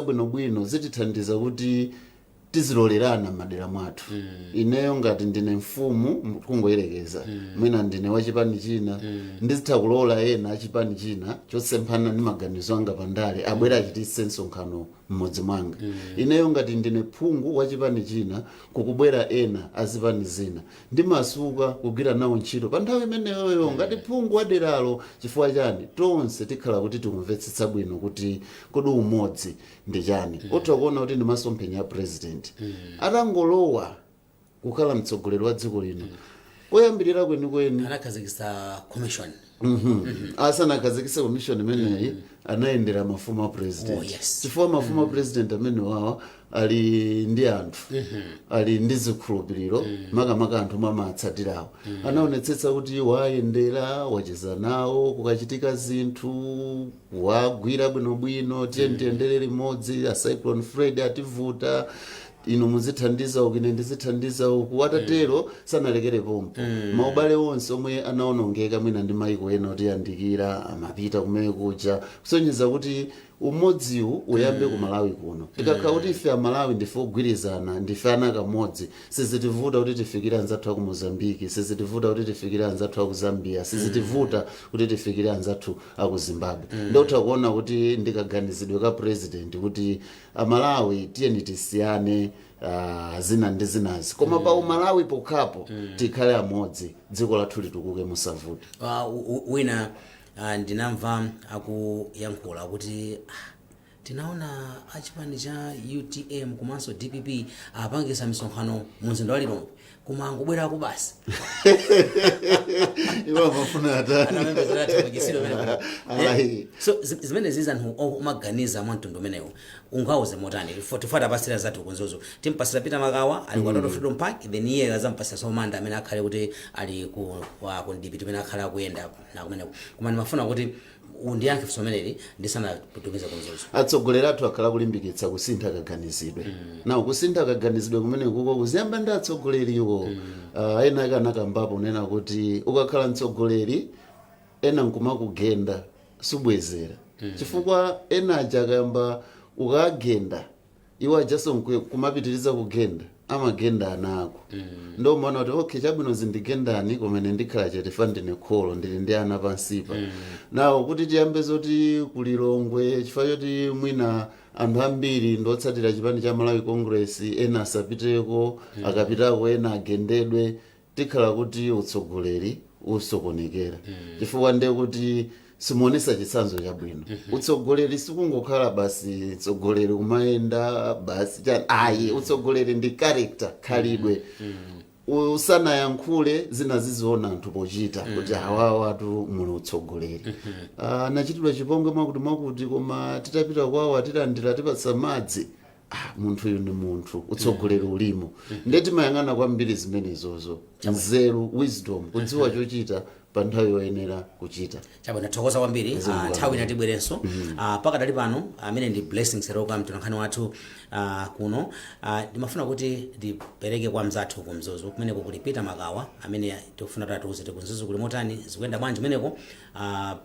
Bwinobwino zitithandiza kuti tizilolerana m'madera mwathu. Ineyo ngati ndine mfumu, kungoyerekeza, mwina ndine wachipani china, ndizitha kulola ena achipani china chosemphana ndi maganizo anga pandale abwere achititse msonkhano mmodzi mwanga. Ineyo ngati ndine phungu wachipani china, kukubwera ena azipani zina, ndimasuka kugwira nawo ntchito pa nthawi imeneyoyo ngati phungu waderalo. Chifukwa chani? Tonse tikhala kuti tikumvetsetsa bwino kuti kodi umodzi ndi chani. Utha kuona kuti ndi masomphenya a President atangolowa kukhala mtsogoleri wa dziko lino, koyambirira kwenikweni anakhazikitsa commission. Asanakhazikitse commission imeneyi, anayendera mafumu a President. Chifukwa mafumu a President amene wawa ali ndi anthu, ali ndi zikhulupiriro, makamaka anthu omwe amatsatirawo. Anaonetsetsa kuti wayendera, wacheza nawo, kukachitika zinthu wagwira bwinobwino. "Tiye tiyendere limodzi, a Cyclone Freddy ativuta, inu muzithandiza uku, ine ndizithandiza uku." Atatero sanalekere pompo. Maubale onse omwe anaonongeka mwina ndi maiko ena otiyandikira, amapita kumene kuja kusonyeza kuti umodziwu uyambe ku Malawi kuno. Tikakhala kuti ife Amalawi ndife ogwirizana, ndife ana kamodzi, sizitivuta kuti tifikire anzathu aku Mozambiki, sizitivuta kuti tifikire anzathu aku Zambia, sizitivuta kuti tifikire anzathu aku Zimbabwe. Ndotha kuona kuti ndikaganizidwe ka President kuti Amalawi tiyeni tisiyane zina ndi zinazi, koma pa umalawi pokhapo tikhale amodzi, dziko lathu litukuke musavuta. Wina ndinamva akuyankhula kuti tinaona achipani cha UTM komanso DPP apangisa misonkhano mu mzinda wa Lilongwe, koma angobwerako basi. Iwo amafuna atani? Anamembezera thamangitsidwe pamenepo. Ayi. So zimene zizi anthu umaganiza mwa mtundu umenewu, ungauze motani? Tifata pasira zathu ku Mzuzu, timpasira Peter Makawa ali ku Total Freedom Park, then iye azampasira Somanda amene akhale kuti ali ku DPP, amene akhale akuyenda na kumeneko. Koma ndimafuna kuti undiyankhe funso limeneli ndisanatumize ku Mzuzu. Atsogoleri athu akhala kulimbikitsa kusintha kaganizidwe. Nawo kusintha kaganizidwe kumene kuko kuziyamba ndi atsogoleriwo. Ena ake anakambapo kunena kuti ukakhala mtsogoleri, ena nkumakugenda, subwezera, chifukwa ena aja akayamba ukagenda, iwo ajaso kumapitiriza kugenda, amagenda ana ako. Ndomaona kuti okay, chabwino, zindigendani, koma ine ndikhala chete, fa ndine kholo, ndili ndi ana pansipa. Nawo kuti tiyambe zoti kulilongwe, chifukwa choti mwina anthu ambiri ndotsatira chipani cha Malawi Congress, ena asapiteko, akapitako ena agendedwe, tikhala kuti utsogoleri usokonekera, chifukwa ndiye kuti simuonesa chitsanzo chabwino. Utsogoleri sikungokhala basi mtsogoleri kumayenda basi chani, ayi. Utsogoleri ndi character, khalidwe. Usanayankhule, zina ziziona anthu pochita kuti awawatu muli utsogoleri. Anachitidwa chipongwe mwakuti mwakuti, koma titapita kwawo atilandira, tipatsa madzi. Munthu uyu ndi munthu, utsogoleri ulimo. Ndiye timayang'ana kwambiri zimenezozo, nzeru, wisdom, kudziwa chochita pa nthawi yoyenera kuchita. Chabwino, thokoza kwambiri. Nthawi ina tibwerenso. Pakadali pano amene ndi Blessing Seroka, mtolankhani wathu kuno. Ndimafuna kuti ndipereke kwa mzathu ku Mzuzu, kumeneko kuli Peter Makawa amene tikufuna kuti atiuze kuti ku Mzuzu kuli motani, zikuyenda bwanji kumeneko,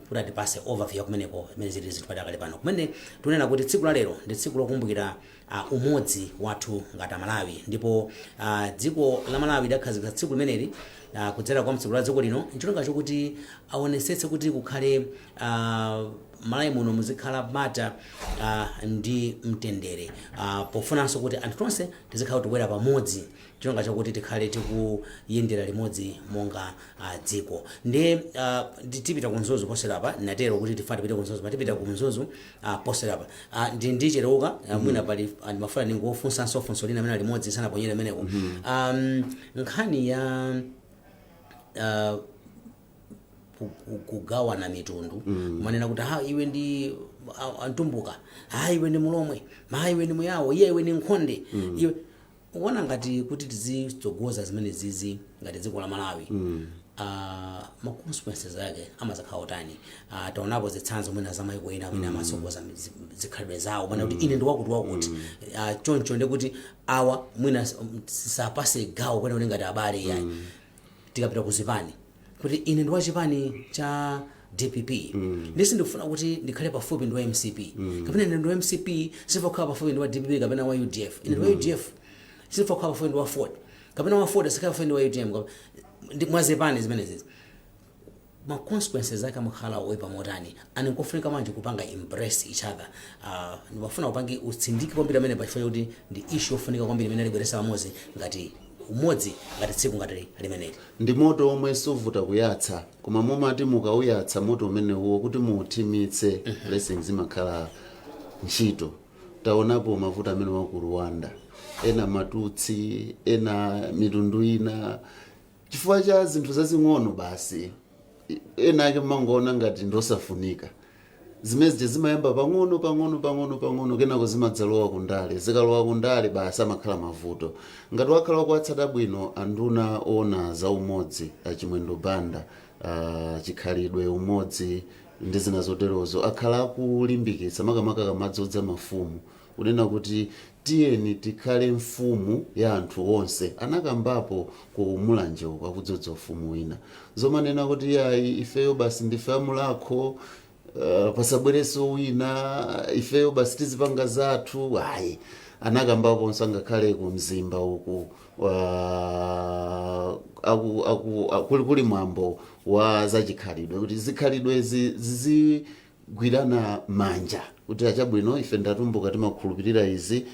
kuti atipase overview ya kumeneko imene zili zinthu padakali pano, kumene tikunena kuti tsiku la lero ndi tsiku lokumbukira umodzi wathu ngati Amalawi. Ndipo dziko la Malawi lidakhazikitsa tsiku limeneli kudzera kwa mtsogoleri wa dziko lino ncholinga chokuti aonesetse kuti kukhale Malawi muno muzikhala bata ndi mtendere, pofunanso kuti anthu tonse tizikhala tibwera pamodzi, cholinga chokuti tikhale tikuyendera limodzi monga dziko. Ndiye tipita ku Mzuzu posachedwapa. Natero kuti tifuna tipite ku Mzuzu, patipita ku Mzuzu posachedwapa. Ndi ndichereuka mwina pali ndimafuna ningofunsanso funso lina amene limodzi sanaponyere meneko. Nkhani ya kugawana mitundu, kumanena kuti ha, iwe ndi Antumbuka, ha, iwe ndi Mulomwe, ha, iwe ndi Muyawo, iye iwe ndi Nkhonde, iwe ukuona ngati kuti tizitsogoza zimene zizi ngati dziko la Malawi, ma consequences ake amazakhala otani? Taonapo zitsanzo mwina za maiko ena amene amatsogoza zikhalidwe zawo, mana kuti ine ndi wakuti wakuti, choncho ndikuti awa mwina sapase gawo kwene ngati abale yayi. Tikapita ku zipani, kuti ine ndi wachipani cha DPP, ndisi ndikufuna kuti ndikhale pafupi ndi wa MCP, kapena ine ndi wa MCP, sifuna kukhala pafupi ndi wa DPP kapena wa UDF. Ine ndi wa UDF, sifuna kukhala pafupi ndi wa Ford, kapena wa Ford sikhala pafupi ndi wa UTM. Mwazipani zimenezi, ma consequences ake amakhala oyipa motani? Ani nkofunika manje kupanga embrace each other? Ndimafuna upange utsindike kwambiri amene, pachifukwa chakuti ndi issue yofunika kwambiri imene alibweresa pamodzi ngati umodzi, ngati tsiku ngati limeneli. Ndi moto omwe suvuta kuyatsa, koma mumati mukauyatsa moto umenewo, kuti muuthimitse, Blessings, zimakhala ntchito. Taonapo mavuto amene wa ku Rwanda, ena Matutsi, ena mitundu ina, chifukwa cha zinthu zazing'ono basi, ena ake mmangoona ngati ndosafunika. Zimene zija zimayamba pang'ono pang'ono pang'ono pang'ono, kenako zimadzalowa kundale. Zikalowa kundale, basi, amakhala mavuto. Ngati wakhala wakuwatsata bwino anduna ona za umodzi, Achimwendo Banda, chikhalidwe, umodzi ndi zina zoterozo, akhala akulimbikitsa, makamaka kamadzodza mafumu, kunena kuti tiyeni tikhale mfumu ya anthu onse. Anakambapo ku Mulanje uku akudzodza ufumu wina, zomanena kuti yayi, ifeyo basi ndife amulakho, pasabwerenso wina, ifeyo basi tizipanga zathu. Ayi, anakambaponso angakhale ku Mzimba uku kuli mwambo wa zachikhalidwe, kuti zikhalidwe zizigwirana manja, kuti achabwino, ife ndatumbuka timakhulupirira izi,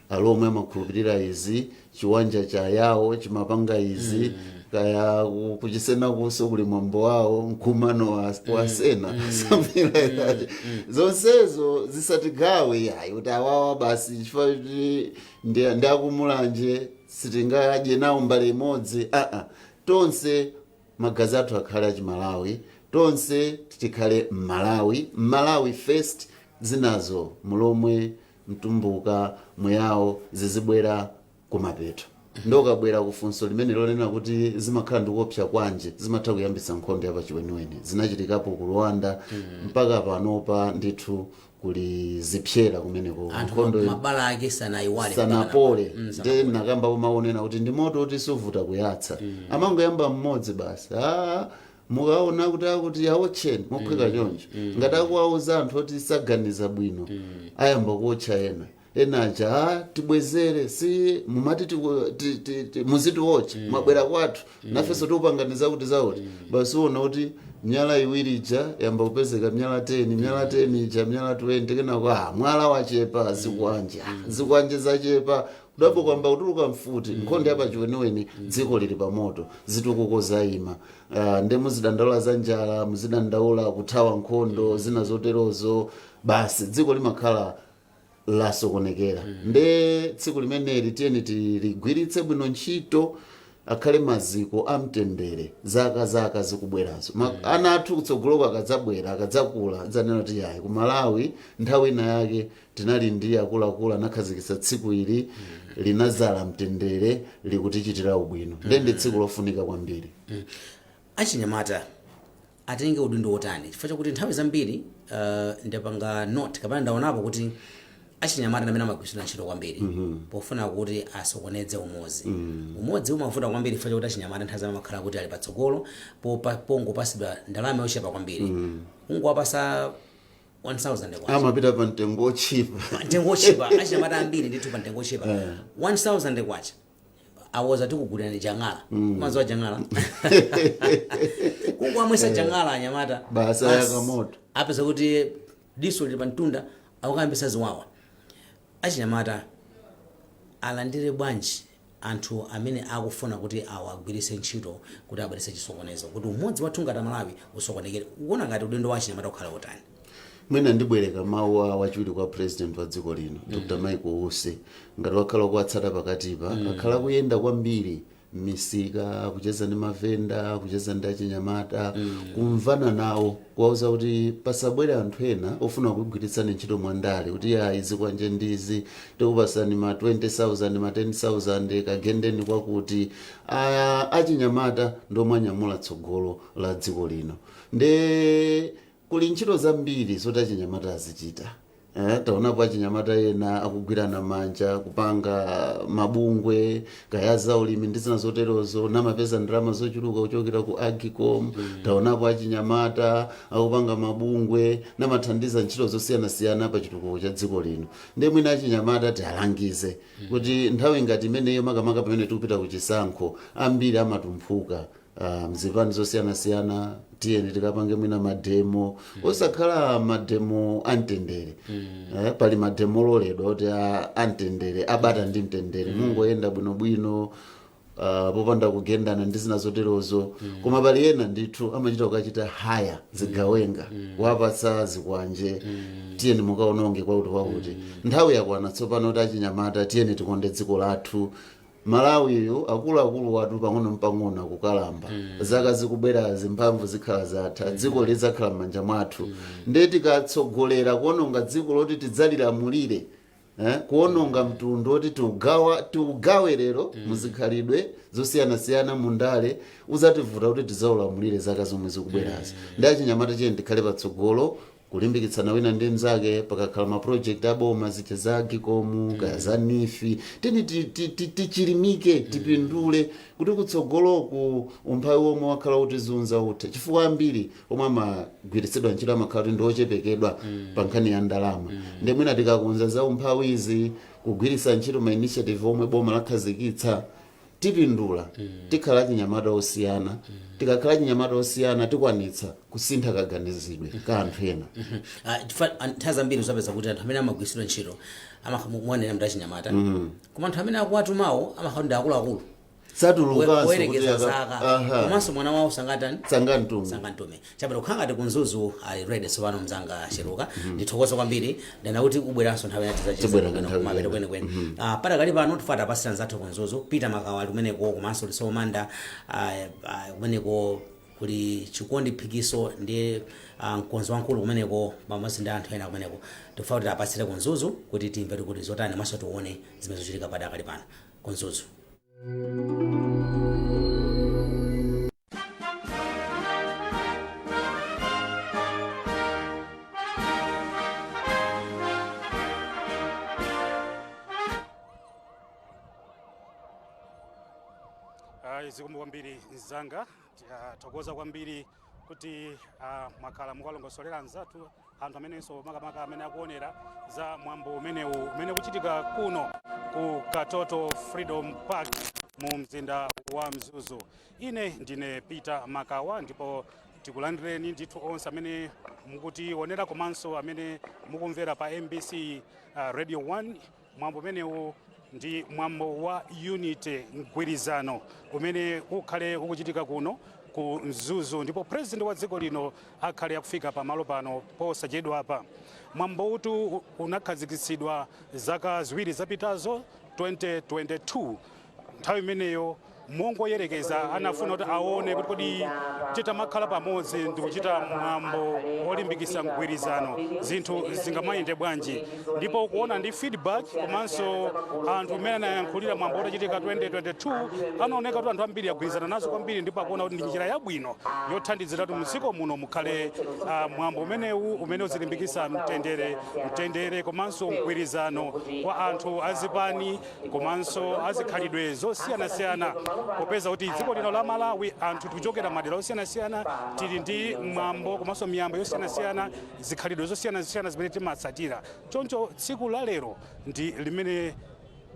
Alomwe amakhulupirira izi, chiwanja cha yawo chimapanga izi, kaya kuchisena kuso kuli mwambo wawo, mkumano wa sena, something like that. Zonsezo zisatigawe, yayi, kuti awawa basi chifukwa kuti ndi akumulanje sitingadye nawo mbale imodzi. Aa, tonse magazi athu akhale achimalawi, tonse tikhale Mmalawi, Mmalawi first. Zinazo, Mulomwe, Mtumbuka, Muyawo, zizibwera kumapeto. Ndokabwera kufunso limene lonena kuti zimakhala ndikuopsa kwanje, zimatha kuyambitsa nkhondo yapachiweniweni. Zinachitikapo ku Rwanda, mpaka panopa ndithu kuli zipsera kumeneko. Anthu nkhondo mabala ake sanayiwale. Sanapole. Sanapole. Nde nakamba kumaonena kuti ndi moto kuti suvuta kuyatsa, amangoyamba mmodzi basi. Ah, mukaona kuti akuti awotcheni mophweka choncho, ngati akuwauza anthu oti saganiza bwino, ayamba kuotcha ena, ena aja, ah, tibwezere, si mumati muzitiwotcha, mwabwera kwathu, nafenso tiupanganiza kuti zakuti basi. Uona kuti miyala iwiri ija yamba kupezeka miyala 10, miyala 10 ija miyala 20, kenako, ah, mwala wachepa, zikwanje, ah, zikwanje zachepa, kudabo kwamba kutuluka mfuti, nkhondo yapachiweniweni, dziko lili pamoto, zitukuko zayima. Nde muzidandaula za njala, muzidandaula kuthawa nkhondo, zina zoterozo, basi dziko limakhala lasokonekera. Nde tsiku limeneli tiyeni tiligwiritse bwino ntchito, akhale maziko amtendere zaka zaka zikubwerazo. Ana athu kutsogoloko akadzabwera, akadzakula, adzanena kuti yayi, ku Malawi nthawi ina yake tinali ndi akuluakulu anakhazikitsa tsiku ili, linazala mtendere, likutichitira ubwino. Nde ndi tsiku lofunika kwambiri. Achinyamata atenge udindo wotani? Chifukwa chakuti nthawi zambiri ndapanga note kapena ndaonapo kuti achinyamata amene amagwiritsidwa ntchito kwambiri pofuna kuti asokoneze umodzi. Umodzi umavuta kwambiri chifukwa chakuti achinyamata nthawi zambiri amakhala kuti ali patsogolo pongopasidwa ndalama yochepa kwambiri, kungowapasa 1000 kwacha. Amapita pa mtengo ochipa. Mtengo ochipa, achinyamata ambiri ndithu pa mtengo ochipa, 1000 kwacha, awoza tikugulirani jang'ala. Mazuwa jang'ala, kungowamwesa jang'ala anyamata. Basi, ayaka moto. Apeza kuti diso lili pa mtunda, akukayambisa ziwawa. Achinyamata alandire bwanji anthu amene akufuna kuti awagwiritse ntchito kuti abweretse chisokonezo, kuti umodzi wathu ngati Amalawi usokonekere? Ukuona ngati udindo wa achinyamata ukhala wotani? Mwina ndibwereka mawu a wachiwiri kwa president wa dziko lino, Dr Michael Usi. Ngati wakhala kuwatsata pakatipa, akhala kuyenda kwambiri m'misika, kucheza ndi mavenda, kucheza ndi achinyamata, kumvana nawo, kuwauza kuti pasabwere anthu ena ofuna kugwiritsani ntchito mwandale, kuti ayi, zikwanje ndizi, tikupasani ma 20,000, ma 10,000, kagendeni kwakuti. Aya, achinyamata ndomwe anyamula tsogolo la dziko lino, nde kuli ntchito zambiri zoti achinyamata azichita. Taonapo achinyamata ena akugwirana manja kupanga mabungwe kaya za ulimi ndi zina zoterozo, namapeza ndalama zochuluka kuchokera ku Agcom. Taonapo achinyamata akupanga mabungwe namathandiza ntchito zosiyanasiyana pa chitukuko cha dziko lino. Ndiye mwina achinyamata tialangize kuti nthawi ngati imeneyo, makamaka pamene tikupita kuchisankho, ambiri amatumphuka mzipani zosiyanasiyana. Tiyeni tikapange mwina mademo, osakhala mademo amtendere. Pali mademo ololedwa kuti amtendere, abata ndi mtendere, mungoyenda bwinobwino, popanda kugendana ndi zina zoterozo. Koma pali ena ndithu amachita kukachita haya zigawenga, wapatsa zikwanje, "Tiyeni mukaononge kwakuti kwakuti." Nthawi yakwana tsopano kuti achinyamata tiyeni tikonde dziko lathu Malawiyu. Akuluakulu watu pang'ono mpang'ono akukalamba. Zaka zikubwerazi mphamvu zikhala zatha, dziko lidzakhala m'manja mwathu. Ndiye tikatsogolera kuononga dziko loti tidzalilamulire, kuononga mtundu oti tiugawe lero muzikhalidwe zosiyanasiyana, mundale, uzativuta kuti tidzaulamulire zaka zomwe zikubwerazi. Ndi achinyamata tiyeni tikhale patsogolo kulimbikitsana wina ndi mnzake. Pakakhala ma project aboma, zija za Agcom, kaya za NEEF, tini tichilimike, tipindule kuti kutsogoloku umphawi womwe wakhala utizunza uthe, chifukwa ambiri omwe amagwiritsidwa ntchito amakhala kuti ndi ochepekedwa pa nkhani ya ndalama. Ndi mwina tikakonza za umphawizi, kugwiritsa ntchito ma initiative omwe boma lakhazikitsa, tipindula, tikhala achinyamata osiyana. Tikakhala achinyamata osiyana, tikwanitsa kusintha kaganizidwe ka anthu ena. Chifukwa nthawi zambiri uzapeza kuti anthu amene amagwiritsidwa ntchito mwanena mndu achinyamata, koma anthu amene akuwatumawo amakhala ndi akuluakulu. Satulukanso kuti Kuwerekeza zaka, komanso mwana wawo sangatani? Sangamtume. Sangamtume. Chabwino, kukhala ngati ku Mzuzu ali ready tsopano. Mzanga Cheruka, ndithokoza kwambiri. Ndana kuti ubweranso nthawi yati. Tibwera nthawi Mapeto ina. kwenikweni. Padakali pano tifata apasira nzathu ku Mzuzu, Peter Makawa ali kumeneko, komanso Lisomanda kumeneko kuli Chikondi Phikiso ndi mkonzi wamkulu kumeneko pamodzi ndi anthu ena kumeneko. Tifuna kuti apasire ku Mzuzu kuti timve kuti zotani, maso tione zimene zochitika padakali pano ku Mzuzu. Ayi, zikomo kwambiri mzanga. Tithokoza kwambiri kuti mwakhala mukalongosolera anzathu, anthu amenenso makamaka amene akuonera za mwambo umenewu umene kuchitika kuno ku Katoto Freedom Park mu mzinda wa Mzuzu. Ine ndine Peter Makawa, ndipo tikulandireni ndithu onse amene mukutionera komanso amene mukumvera pa MBC Radio 1. Mwambo umenewu ndi mwambo wa unity, mgwirizano, umene ukhale ukuchitika kuno ku Mzuzu, ndipo president wa dziko lino akhale akufika pamalo pano posachedwapa. Mwambo utu unakhazikitsidwa zaka 2 zapitazo, 2022. Nthawi imeneyo mongoyerekeza anafuna kuti aone kuti kodi titamakhala pamodzi ndikuchita mwambo wolimbikitsa mgwirizano, zinthu zingamayende bwanji? Ndipo kuona ndi feedback komanso anthu amene anayankhulira mwambo utachitika 2022, anaoneka kuti anthu ambiri agwirizana nazo kwambiri, ndipo akuona kuti ndi njira yabwino yothandizira kuti mdziko muno mukhale mwambo umenewu umene uzilimbikitsa mtendere komanso mgwirizano kwa anthu azipani komanso azikhalidwe zosiyanasiyana, popeza kuti dziko lino la Malawi anthu tikuchokera madera osiyanasiyana, tili ndi mwambo komanso miyambo yosiyanasiyana, zikhalidwe zosiyanasiyana zimene timatsatira. Choncho tsiku la lero ndi limene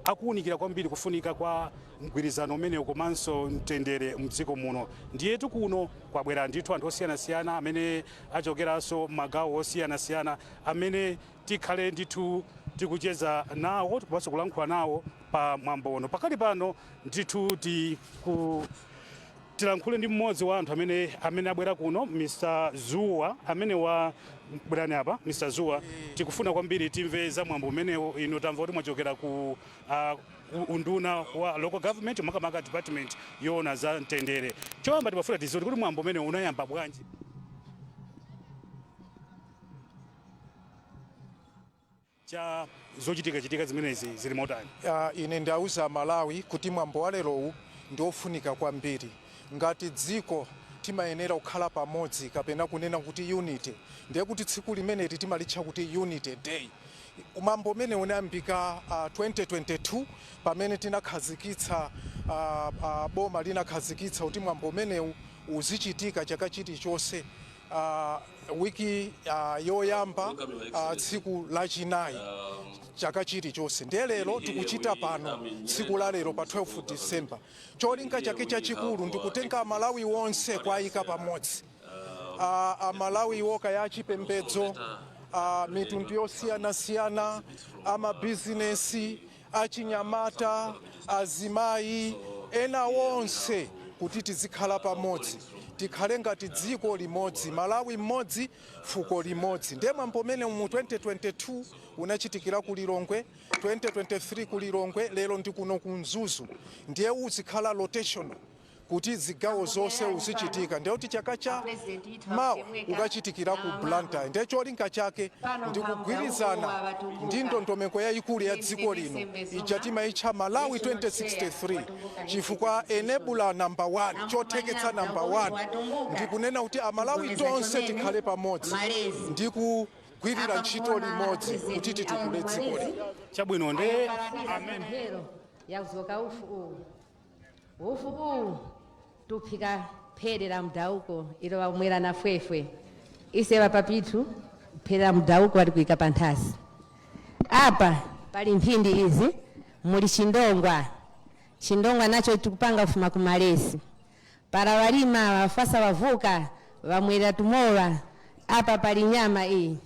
akuwunikira kwambiri kufunika kwa mgwirizano umenewu komanso mtendere mdziko muno. Ndiyetu kuno kwabwera ndithu anthu osiyanasiyana amene achokeranso magawo osiyanasiyana, amene tikhale ndithu tikucheza nawo komanso kulankhula nawo pa mwambo uno. Pakali pano ndithu tilankhule ndi mmodzi wa anthu amene abwera kuno, Mr Zuwa. Amene wa bwerani apa, Mr Zuwa. Tikufuna kwambiri timve za mwambo umenewu. Inu tamva kuti mwachokera ku unduna wa Local Government, makamaka department yoona za mtendere. Choyamba timafuna tidziwe kuti mwambo umenewu unayamba bwanji? Cha zochitikachitika zimenezi zili motani? Ine ndauza Malawi kuti mwambo wa lerowu ndi ofunika kwambiri. Ngati dziko timayenera kukhala pamodzi, kapena kunena kuti unity. Ndiye kuti tsiku limeneli timalitcha kuti Unity Day. Mwambo umene unayambika 2022 pamene tinakhazikitsa, boma linakhazikitsa kuti mwambo umenewu uzichitika chaka chilichonse, wiki yoyamba, tsiku lachinayi chaka chilichonse. Ndiye lero tikuchita pano, tsiku la lero pa 12 December. Cholinga chake chachikulu ndikutenga Amalawi wonse kuwayika pamodzi, Amalawi woka ya chipembedzo, mitundu yosiyanasiyana, amabizinesi, achinyamata, azimayi, ena wonse, kuti tizikhala pamodzi, tikhale ngati dziko limodzi, Malawi mmodzi, fuko limodzi. Ndiye mwambo umene mu 2022 unachitikira ku Lilongwe, 2023 ku Lilongwe, lero ndi kuno ku Mzuzu. Ndiye uzikhala rotational kuti zigawo zonse uzichitika. Ndiye kuti chaka cha mawa ukachitikira ku Blantyre. Ndiye cholinga chake ndi kugwirizana ndi ndondomeko yayikulu ya dziko lino ija timayitcha Malawi 2063, chifukwa enabler number 1, chotheketsa number 1, ndikunena kuti Amalawi tonse tikhale pamodzi ndi kugwirira ntchito limodzi kuti titukule dziko lino. Chabwino, ndi amene Mphero yakuzoka ufu uwu, ufu uwu tuphika phere la mdauko ilo wamwera na fwefwe. Ise vapapithu phere la mdauko wali kuika pa nthasi. Apa pali mphindi izi, muli chindongwa. Chindongwa nacho tikupanga kufuma kumalesi para walima wafasa wavuka wamwera tumowa. Apa pali nyama iyi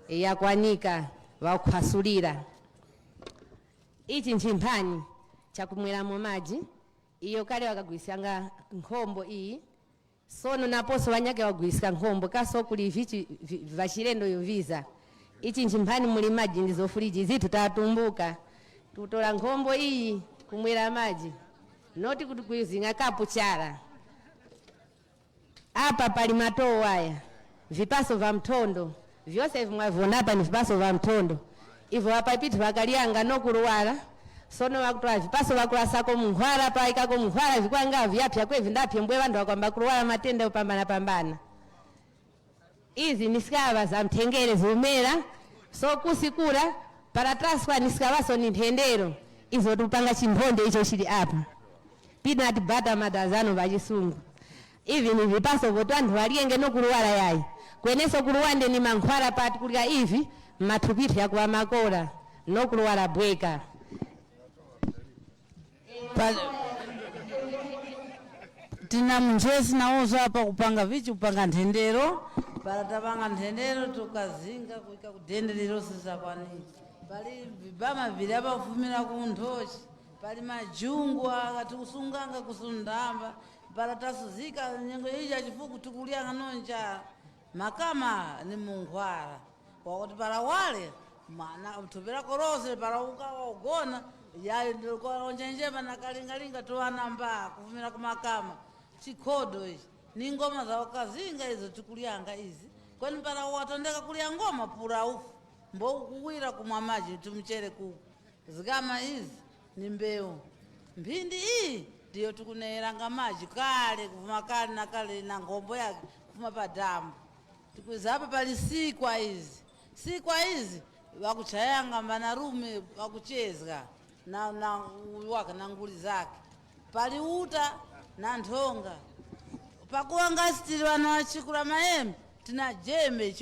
yakwanika wakukhwasulira. Ichi nchimphani chakumweramo madzi. Iyo kale wakagwisanga nkhombo iyi, sono naponso wanyake wagwisika nkhombo kaso kuli vichi vachilendo yoviza. Ichi nchimphani muli madzi ndi zofuliji zithu tatumbuka tutola nkhombo iyi kumwera madzi, noti kuti kuizinga kapu chala. Apa pali matowo aya, vipaso va mthondo vyonse vimwavona apa ni vipaso va mthondo ivo. Apa ipithu vakalianga nokuluwala, sono vakutola vipaso vakulasako munkhwala, paikako munkhwala vikwanga vyapya kwevi ndapye mbwe vandu vakwamba kuluwala matenda opambana pambana. Izi ni sikava za mthengere ziumera so kusikula parataswa ni sikavaso ni nthendero izo tupanga chimphonde icho chili apa, peanut butter madazano vachisungu. Ivi ni vipaso voti anthu valiyenge nokuluwala yayi kweneso kuluwande ni mankhwala pati kulya ivi mathupithu yakuwa makola nokuluwala bweka. Tina mnjesi nawonso apa kupanga vichi, kupanga nthendero. Para tapanga nthendero tukazinga kuika kudende lilonse zakwanira. Pali vibama vili apa kufumira ku nthochi, pali majungwa katikusunganga kusundamba para tasuzika nyengo ija chifuku tikulyanga nonja. Makama ni munkhwala wakuti para wale mana thupi lako lonse para ukawa ugona yayo ndilonjenjema nakalingalinga towanamba kufumira kumakama. Chikhodo ichi ni ngoma za wakazinga izo tikulyanga izi kwani para watondeka kulya ngoma pura ufu mbo kuwira kumwa maji tumchere kuku. Zikama izi ni mbewu. Mphindi iyi ndiyo tikuneranga maji kale kufuma kale na kale na ngombo yake kufuma pa damu tikuiza. Apa pali sikwa izi, sikwa izi wakuchayanga manarume wakuchezga na uyu wake na nguli zake. Pali uta na nthonga. Pakuwanga tili vana vachikula mayembe, tina jembe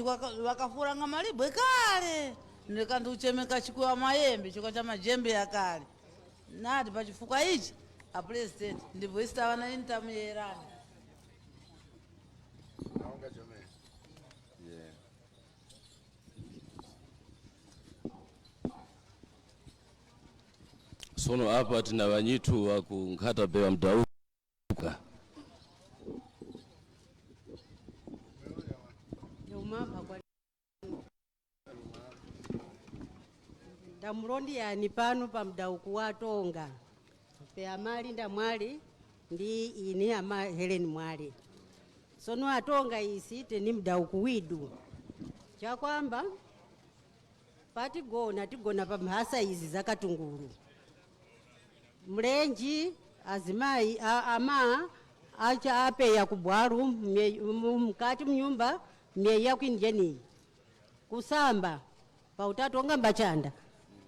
wakafuranga malibwe kale ndikandiuchemeka chikuwa mayembe chikwa cha majembe yakale. Nati pachifukwa ichi, a President, ndibvo isitavana intamuyerani. Naonga chome. Yeah. Sono apa tina wanyitu wa ku Nkhata Bay wa Mdauka. Umapha kwa ndamulondiyani pano pa mdauku wa Tonga pe amali ndamwali ndi ine ama Helen Mwali. Sono atonga isi teni mdauku widu chakwamba patigona tigona pa mphasa izi zakatungulu mlenji azimayi ama acha apeya kubwalu mkati mnyumba myeyi yakwinjeniyi kusamba. Pautatu onga mbachanda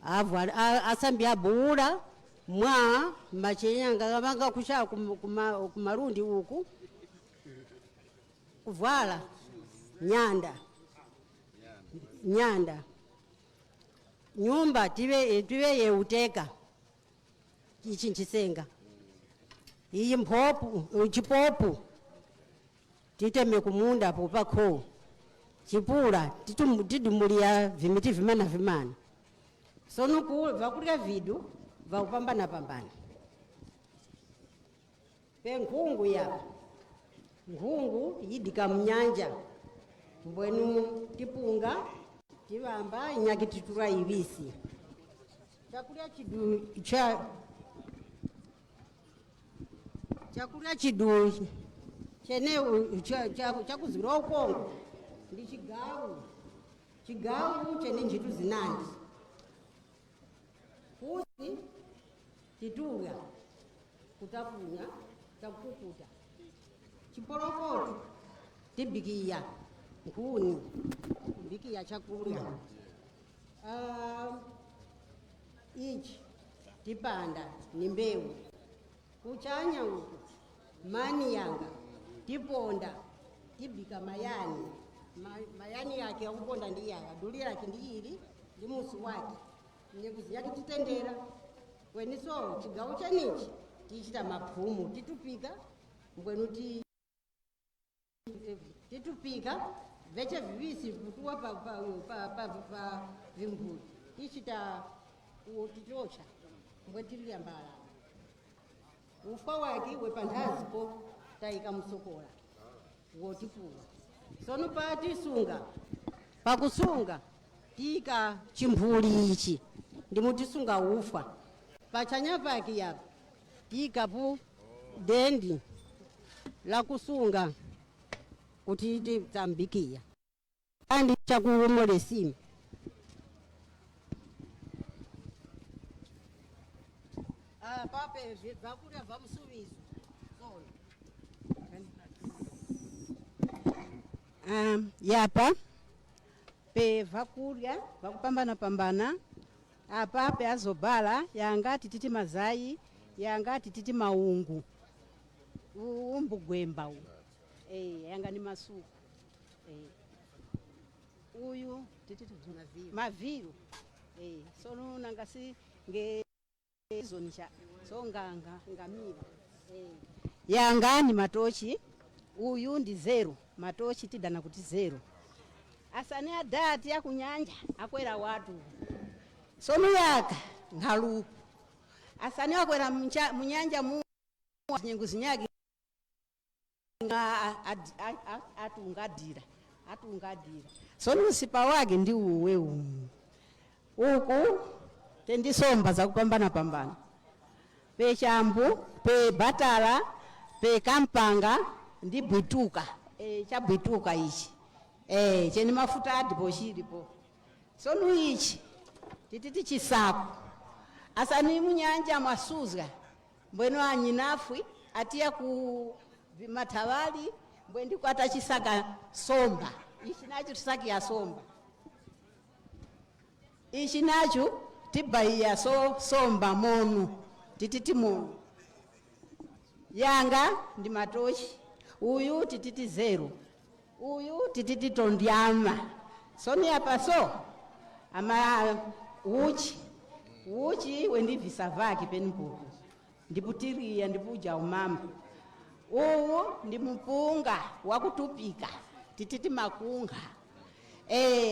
avu asambi abuula mwa machenyanga vanga kusha kumalundi uku kuvala nyanda nyanda nyumba tive yeuteka ichi nchisenga iyi mphopu chipopu titeme kumunda popakho chipula tidumulia vimiti vimana vimana sono vakulya vidu vakupambana pambana pe nkhungu yapa nkhungu yidika mnyanja mbwenu tipunga tivamba inyaki titura ivisi chakulya chidu cha chakulya chidu chene chakuzwira ukongo ndi chigawu chigawu chene ntchitu zinandi pusi tituya kutafunya takukuta chipolokoto tibikiya nkhuni kubikiya chakulya. Ichi tipanda ni mbewu kuchanya uku mani yanga tiponda tibika mayani. Mayani yake akuponda ndi yaka duli lake ndi ili ndi musu wake nekuzi yake titendera kweniso chigawo chenichi tichita maphumu titupika mbwenu titupika veche vivisi kutuwa pa vimbuzi tichita titocha mbwe tiliya mbalala ufa wake wepanthazipo tayika msokola wotipuwa sono patisunga pakusunga tika chimphuli ichi ndimutisunga ufa pachanya pake yapa tikapu dendi lakusunga kuti titambikiya andi chakuomolesima. Pape vakulya va musuviso sona. Yapa pe vakulya vakupambana pambana apa pe azobala yanga tititi mazai yanga tititi maungu umbugwemba u yanga ni masuku uyu tititi maviru sono nangasi nge zonisha so nganga ngamira yanga ni matochi uyu ndi zero matochi tidana kuti zero asani adati akunyanja akwera watu sono yaka ngaluku asani akwera munyanja mu nyengo zinyaki atungadira atungadira sono usipa wake ndi uwe umu uku tendisomba zakupambana pambana pe chambu pe batala pe kampanga ndi bwituka chabwituka ichi cheni mafuta adipo chilipo sono ichi tititi chisapo asani munyanja mwasuzga mbweno anyinafwi atiya ku matawali mbwe ndiko atachisaka somba ichi nacho tisakiya somba ichi nacho tibaiya so somba monu tititi monu yanga ndi matochi uyu tititi zero uyu tititi tondyama soni apa so ama uchi uchi wendibvisa vaki penimpuku ndiputiriya ndipuja umama uwu ndi mupunga wakutupika tititi makunga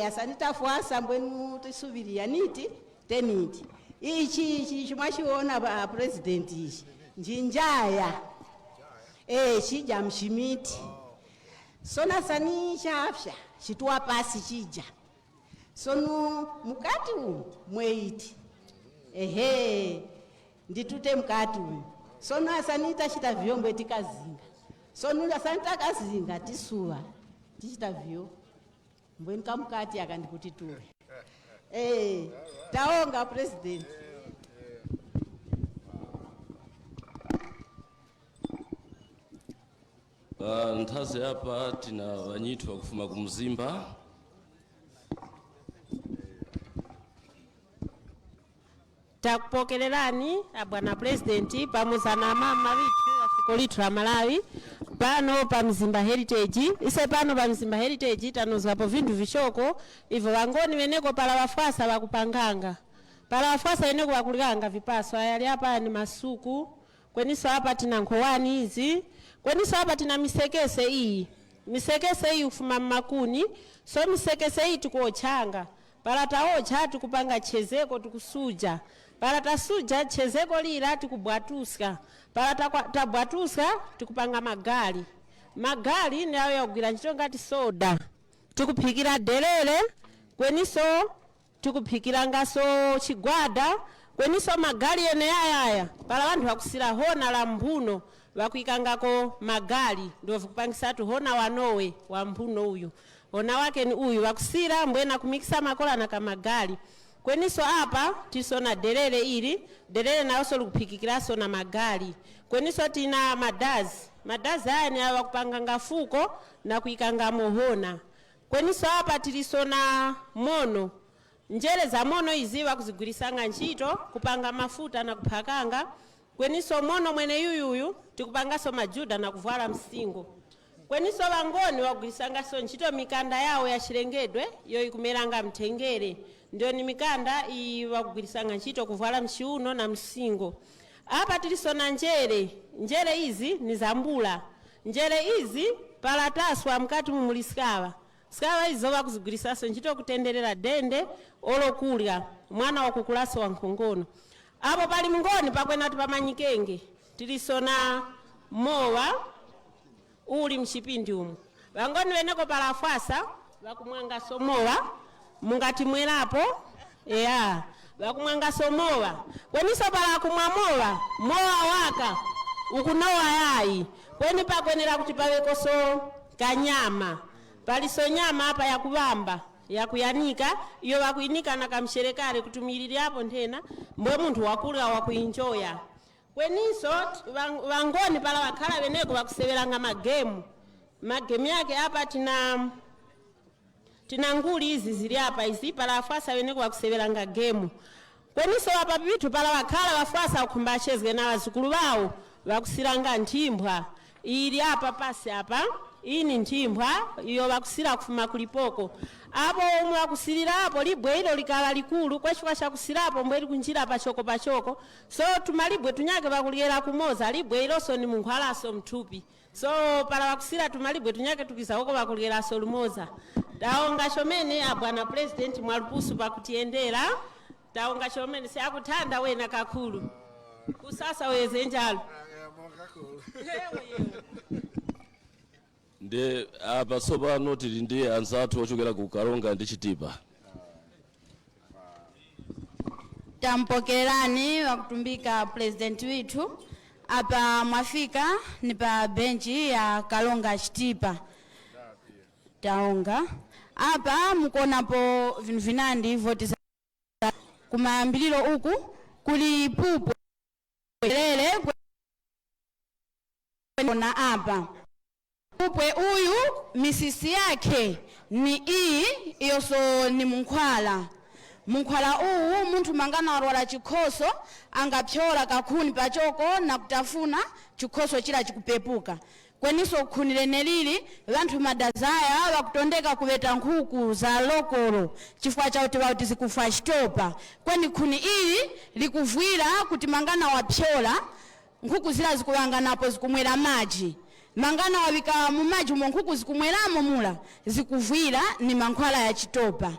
asani tafuasa mbwenu tisuviriya niti teniti ichi ichi chimwachiona pa president ichi njinjaya chija mchimiti sona sani chapya chituwa pasi chija sonu mukati umu mweiti ehe nditute mukati umu sono asani tachita vyombo tikazinga sono asani takazinga tisuwa tichita vyo mbweni kamukati akandikuti ture taonga president. Nthazi apa tina vanyithu vakufuma kumzimba. Takupokererani abwana President pamodzi na mama vithu afiko lithu la Malawi pano pa Mzimba Heritage. Ise pano pa Mzimba Heritage tanozwapo vinthu vichoko ivo vangoni veneko pala vafwasa vakupanganga, pala vafwasa veneko vakulikanga vipaso. Ayali apa ni masuku, kweniso apa tina nkhowani izi, kweniso apa tina misekese iyi. Misekese iyi ufuma mmakuni, so misekese iyi tikuotchanga. Pala taotcha, tikupanga chezeko, tikusuja. Pala tasuja chezeko lila, tikubwatuska. Pala tabwatuska, tikupanga magali. Magali ni ayo yakugwira ntchito ngati soda, tikuphikira delele, kweniso tikuphikirangaso chigwada. Kweniso magali ene ayaya, pala vanthu vakusira hona la mphuno, vakuikangako magali, ndio vikupangisatu hona wanowe wa mphuno uyu. Hona wake ni uyu vakusira mbwena kumikisa makola na kamagali. Kweniso apa tisona delele ili, delele nalonso likuphikikiraso na magali. Kweniso tina madazi. Madazi aya ni awa kupanganga fuko na kuikanga mohona. Kweniso apa tilisona mono. Njere za mono izi vakuzigwirisanga ntchito kupanga mafuta na kuphakanga. Kweniso mono mwene yuyuyu tikupangaso majuda na kuvala msingo. Kweniso vangoni wagwirisangaso ntchito mikanda yawo ya chilengedwe iyo ikumeranga mthengere, ndio ni mikanda iyi wakugwirisanga ntchito kuvala mchiuno na msingo. Apa tilisona njere. Njere izi ni zambula. Njere izi palataswa mkati mumuli sikawa. Sikawa izo vakuzigwirisaso ntchito kutenderera dende olokulya mwana wakukulaso wa nkhongono. Apo pali mngoni pakwena kuti pamanyikenge tilisona mowa uli mchipindi umu. Vangoni veneko palafwasa vakumwangaso mowa, mungati mwerapo eya vakumwangaso mowa. Kweniso pala kumwa mowa, mowa waka ukunowa yayi. Kweni pakwenera kuti pawekoso kanyama, paliso nyama apa yakuvamba, yakuyanika, iyo vakuinika na kamsherekare kutumilirapo nthena mbwe munthu wakulya wakuinjoya. Kweniso vangoni pala vakhala veneko vakuseveranga magemu. Magemu yake apa tina nguli izi zili apa izi, pala afasa veneko vakuseveranga gemu. Kweniso apa pithu pala vakhala vafasa kukhumba achezwe na vazukulu vawo, vakusiranga nthimbwa ili apa pasi apa. Iyi ni nthimbwa iyo vakusira kufuma kulipoko. Apo omwe vakusirirapo libwe ilo likala likulu kwechifukwa chakusirapo mbwe likunjira pachoko pachoko, so tumalibwe tunyake vakulyera kumoza. Libwe ilonso ni munkhwalaso mthupi, so pala vakusira tumalibwe tunyake tukizawoko vakulyeraso lumoza. Taonga chomene abwana President mwalupusu pakutiyendera, taonga chomene siakuthanda wena kakhulu kusasa weze njalo. Ndi apa tsopano tili ndi anzathu ochokera ku Karonga ndi Chitipa. Tampokererani wakutumbika President withu. Apa mwafika ni pa benchi ya Kalonga Chitipa. Taonga apa mukuonapo vinthu vinandi voti kumayambiriro uku kuli pupo lele na apa pupwe uyu misisi yake ni iyi, iyonso ni munkhwala. Munkhwala uwu munthu mangana warwala chikhoso angapyola kakhuni pachoko na kutafuna, chikhoso chila chikupepuka. Kweniso khuni lene lili vanthu madazaya vakutondeka kuweta nkhuku za lokolo chifukwa chakuti vauti zikufa chitopa. Kweni khuni ili likuvwira kuti mangana wapyola nkhuku zila zikuwanga napo zikumwera maji, mangana wawika mumaji umo nkhuku zikumweramo mula zikuvwira, ni mankhwala ya chitopa.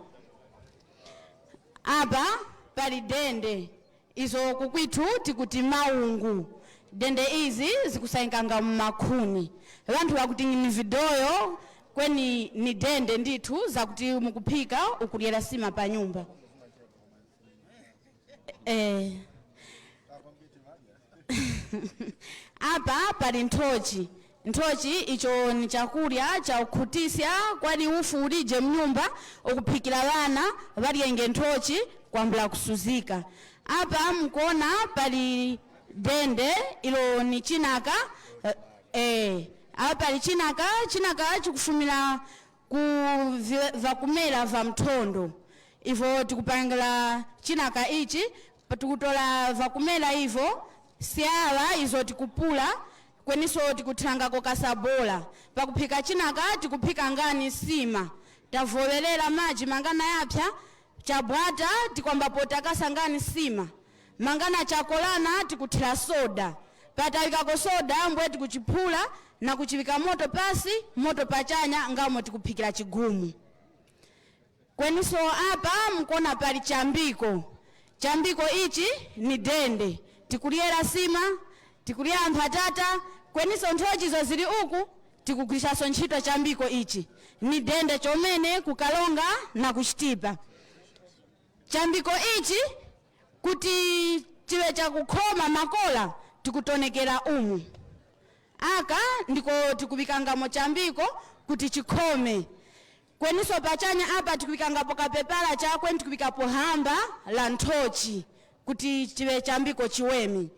Apa pali dende izo kukwithu tikuti maungu. Dende izi zikusayikanga mumakhuni, vanthu vakuti ni vidoyo, kweni ni dende ndithu zakuti mukuphika ukudyera sima pa nyumba. Apa pali nthochi. Nthochi icho ni chakulya chakukhutisya, kwani ufu ulije mnyumba ukuphikira vana valyenge nthochi kwambula kusuzika. Apa mukuona pali dende ilo ni chinaka. Apa pali chinaka. Chinaka chikufumira ku vakumera va mthondo, ivo tikupangira chinaka ichi. Tikutola vakumela ivo siala izo tikupula, kweniso tikuthangako kasabola. Pakuphika chinaka tikuphika ngani sima, tavoverera maji mangana yapya chabwata, tikwambapo takasa ngani sima mangana chakolana, tikuthira soda. Patawikako soda mbwe tikuchiphula na kuchivika moto pasi, moto pachanya, ngamo tikuphikira chigumu. Kweniso apa mkuona pali chambiko. Chambiko ichi ni dende, tikulyera sima, tikulyera mphatata, kweniso nthochizo zili uku tikugwiritsanso ntchito. Chambiko ichi ni dende chomene kukalonga na kuchitipa. Chambiko ichi kuti chiwe chakukhoma makola, tikutonekera umu aka ndiko tikuvikangamo chambiko kuti chikhome. Kweniso pachanya apa tikuvikangapo kapepala chakwe, tikuvikapo hamba la nthochi kuti chiwe chambiko chiwemi.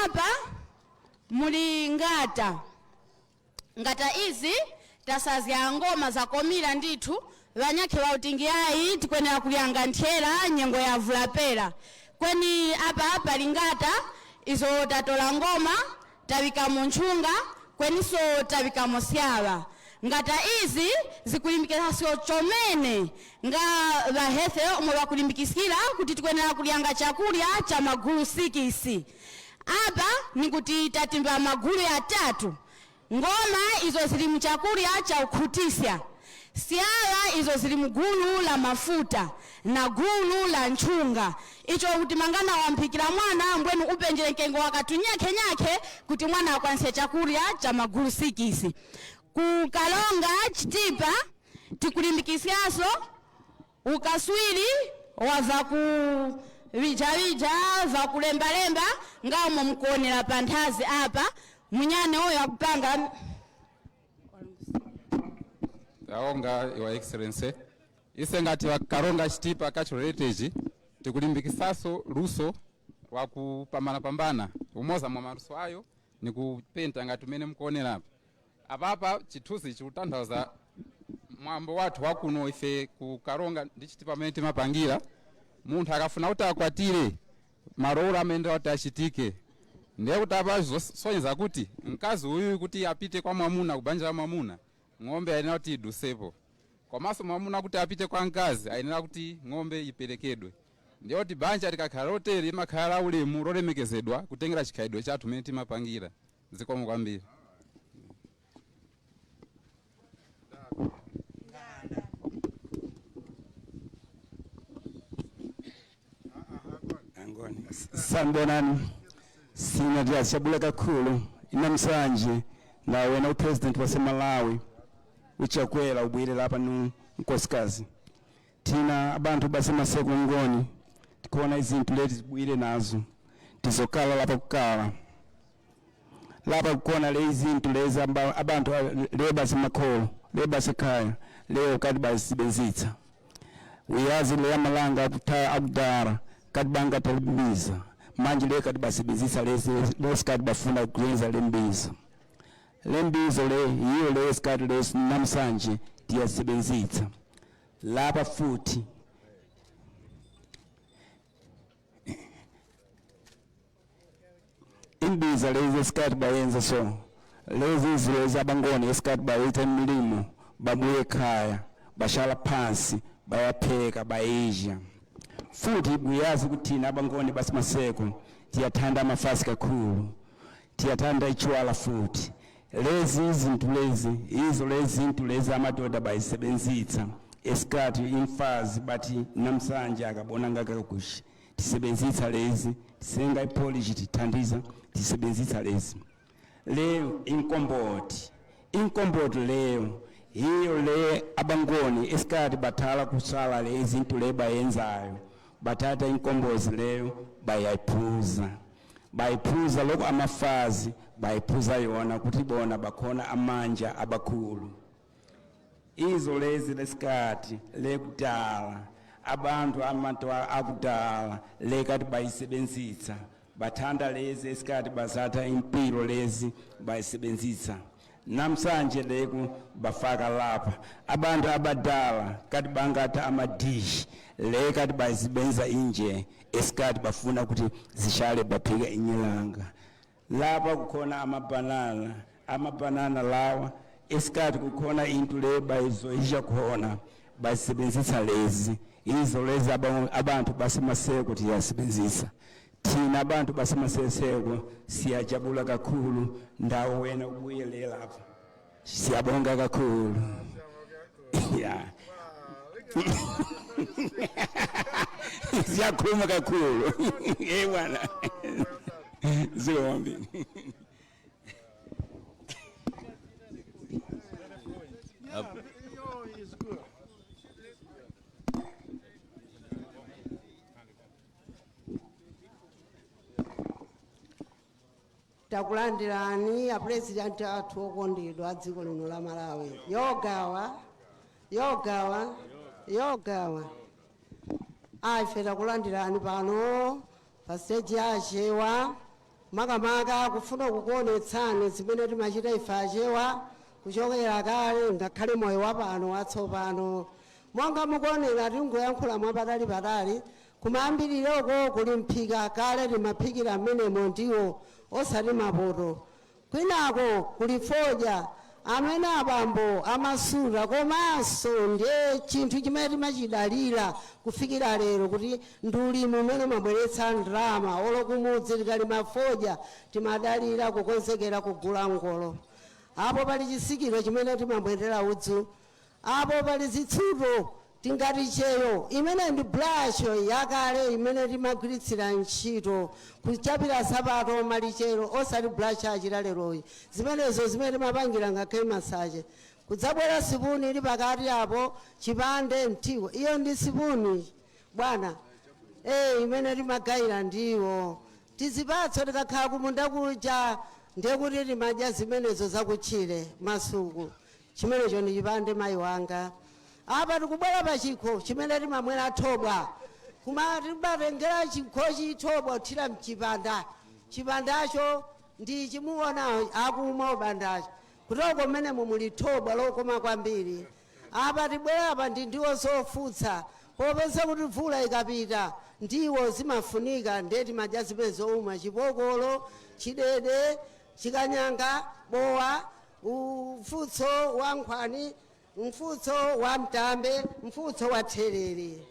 Apa muli ngata. Ngata izi tasazya ngoma zakomira ndithu. Vanyakhe vautingiyayi tikwenera kulyanga nthera nyengo ya vulapera. Kweni apa pali ngata izo tatola ngoma, tawikamo nchunga, kweniso tawikamo syava. Ngata izi zikulimbikiraso chomene nga vahefe omwe vakulimbikisira kuti tikwenera kulyanga chakulya cha magulu 6. Apa nikuti tatimba magulu yatatu: ngoma izo zili mchakulya cha ukhutisya, siyala izo zili mgulu la mafuta, na gulu la nchunga icho kuti mangana wamphikira mwana mbwenu upenjere mkengo wakati nyakhe kuti mwana akwanise chakulya cha magulu 6. Kukalonga Chitipa tikulimbikisyaso ukaswiri wava ku vijavija vakulembalemba ngamo mkuonera pa nthazi apa munyane uyo akupanga. Taonga, Your Excellency. Ise ngati Karonga Chitipa Cultural Heritage tikulimbikisaso luso lwakupambanapambana. Umoza mwa maluso ayo ni kupenta ngati umene mukuonera apa. Apapa chithunzi chikutanthauza mwambo wathu wakuno ife ku Karonga ndi Chitipa amene timapangira. Munthu akafuna kuti akwatire, malowolo amene kuti achitike, ndiye kuti apa zosonyeza kuti mkazi uyu kuti apite kwa mwamuna, kubanja la mwamuna, ng'ombe ayenera kuti idusepo. Komanso mwamuna kuti apite kwa mkazi ayenera kuti ng'ombe iperekedwe. Ndiye kuti banja likakhala lotere limakhala la ulemu, lolemekezedwa, kutengera chikhalidwe chathu mmene timapangira. Zikomo kwambiri. Sanibonani. Sina ndiyajabula kakhulu namhlanje na wena upresident waseMalawi uChakwera ubuyele lapha nkosikazi. Thina abantu baseMaseko Ngoni tikhona izinto leti zibuyile nazo, tizokhala lapha kukala lapha kukhona le izinto lezi abantu le basemakholo le basekhaya leyo kati basebenzisa. Uyazi le amalanga akudala kati bangatalibiza, manje le kati basebenzisa lesi lesikati bafuna kuyenza lembizo. Lembizo le yiyo lesikati lesi namhlanje tiyasebenzisa lapha futhi. Imbiza lezi esikati bayenza, so lezi izilezi abangoni esikati bayitha imilimo, babuye ekhaya, bashala phansi, bayapheka, bayidla futhi. Uyazi ukuthi thina abangoni baseMaseko tiyathanda amafasi kakhulu, tiyathanda itshwala futhi. Lezi izinto lezi izo lezi zinto lezi amadoda bayisebenzisa esikhathi imfazi bathi namhlanje akabona ngakakushi. Tisebenzisa lezi, tisenga ipolishi, tithandiza, tisebenzisa lezi. Leyo inkomboti, inkomboti leyo yiyo le abangoni esikhathi bathala kusala le izinto le bayenzayo, bathatha inkombozi leyo bayayiphuza, bayiphuza lokho amafazi bayiphuza yona ukuthi bona bakhona amandla abakhulu. Izo lezi lesikhathi lekudala abantu abantu akudala lekathi bayisebenzisa, bathanda lezi esikhathi basatha impilo lezi bayisebenzisa. Namhlanje leku bafaka lapha abantu abadala kati bangatha amadishi le kati bazibenza inje esikhathi bafuna ukuthi zishale baphike inyilanga. Lapha kukhona amabhanana, amabhanana lawa esikhathi kukhona into le bayizoyisha khona basebenzisa lezi izo lezi abantu basemaseko tiyasebenzisa thina abantu basemaseko. Siyajabula kakhulu ndawo wena ubuyele lapha, siyabonga kakhulu ya, siyakhuluma kakhulu eh bwana zombi. Is good. Takulandirani apurezidenti athu okondedwa a dziko lino la Malawi. Yogawa, yogawa, yogawa. Ife takulandirani pano pa stage ya Achewa, makamaka kufuna kukuonetsani zimene timachita ife Achewa kuchokera kale ngakhale moyo wa pano watsopano. Monga mukuonera, tingoyankhula mwapatali patali. Kumayambiriroko kuli mphika, kale timaphikira mmenemo ndiwo osati mapoto. Kwinako kuli fodya amene abambo amasuta, komanso ndiye chinthu chimene timachidalira kufikira lero kuti ndi ulimi umene umabweretsa ndalama. Olo kumudzi tikalima fodya timadalira kukonzekera kugula ngolo. Apo pali chisikiro chimene timabwerera udzu. Apo pali zitsulo tingati cheyo, imene ndi blasho yakale imene timagwiritsira ntchito kuchapira sapato malichero, osati blasho achita leroyi. Zimenezo zimene timapangira ngakhale masache. Kudzabwera sipuni ili pakati apo, chipande mthiwo, iyo ndi sipuni bwana imene timagayira ndiwo. Tizipatso tikakhala kumunda kuja ndiye kuti timadya zimenezo zakutchire masuku, chimenecho ndi chipande mayi wanga. Apa tikubwera pa chikho chimene timamwera thobwa, kuma timatengera chikhochi thobwa kuthira mchipanda. Chipandacho ndi chimuona akumwa ubandacho kutoko mmenemo muli thobwa lokoma kwambiri. Apa tibwera apa ndi ndiwo zofutsa, popeza kuti mvula ikapita ndiwo zimafunika, ndiye timadya zimene zouma: chipokolo, chidede, chikanyanga, bowa, mfutso wa nkhwani, mfutso wa mtambe, mfutso wa therere.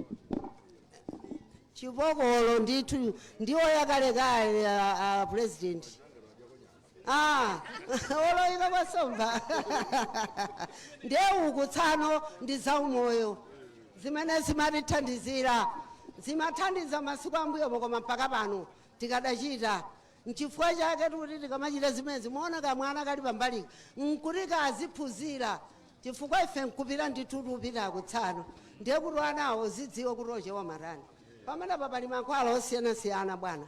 Chipokolo ndithu ndiwo yakalekale a president oloyika kwasomba. Ndiye uku tsano ndi zaumoyo zimene zimatithandizira, zimathandiza masiku ambuyomo, koma mpaka pano tikadachita. Nchifukwa chake tikuti tikamachita zimene muona kamwana kali pambalika nkuti kaziphunzira, chifukwa ife nkupita ndithu tupita kutsano, ndiye kuti anawo zidziwe kuti ochewa matani. Pamenepa pali mankhwala osiyanasiyana bwana.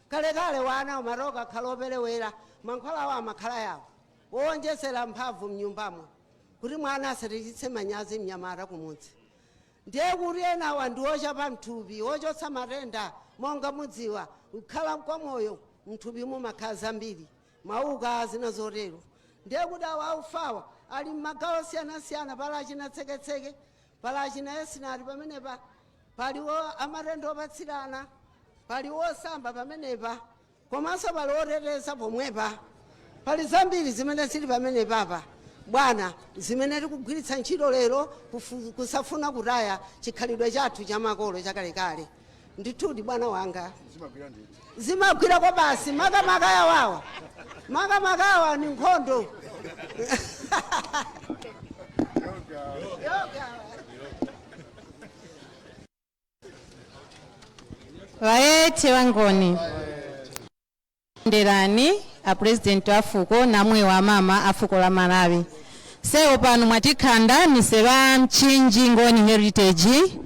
Kalekale wana umatoka akhala operewera, mankhwala awo amakhala yawo wowonjezera mphamvu mnyumbamo kuti mwana asatichitse manyazi mnyamata kumudzi. Ndiye kuti enawa ndi ochapa mthupi, ochotsa matenda. Monga mudziwa, kukhala kwa moyo mthupi mumakhala zambiri mauka zina zotero. Ndiye kuti awa aufawa ali mmagawo osiyanasiyana, pala achina tseketseke, pala achina esinati pamenepa, paliwo amatenda opatsirana, pali osamba pamenepa, komanso pali oteteza pomwepa. Pali zambiri zimene zili pamenepapa bwana, zimene tikugwiritsa ntchito lero kusafuna kutaya chikhalidwe chathu chamakolo chakalekale. Ndithudi bwana wanga. Zimagwira ndithu. Zimagwira kwa basi, makamaka yawawa, makamaka awa ni nkhondo. Yoga. Vaete wangoni nderani a president wa fuko namwe wa mama a fuko la Malawi. Sewo pano mwatikhanda nise ba Mchinji Ngoni Heritage,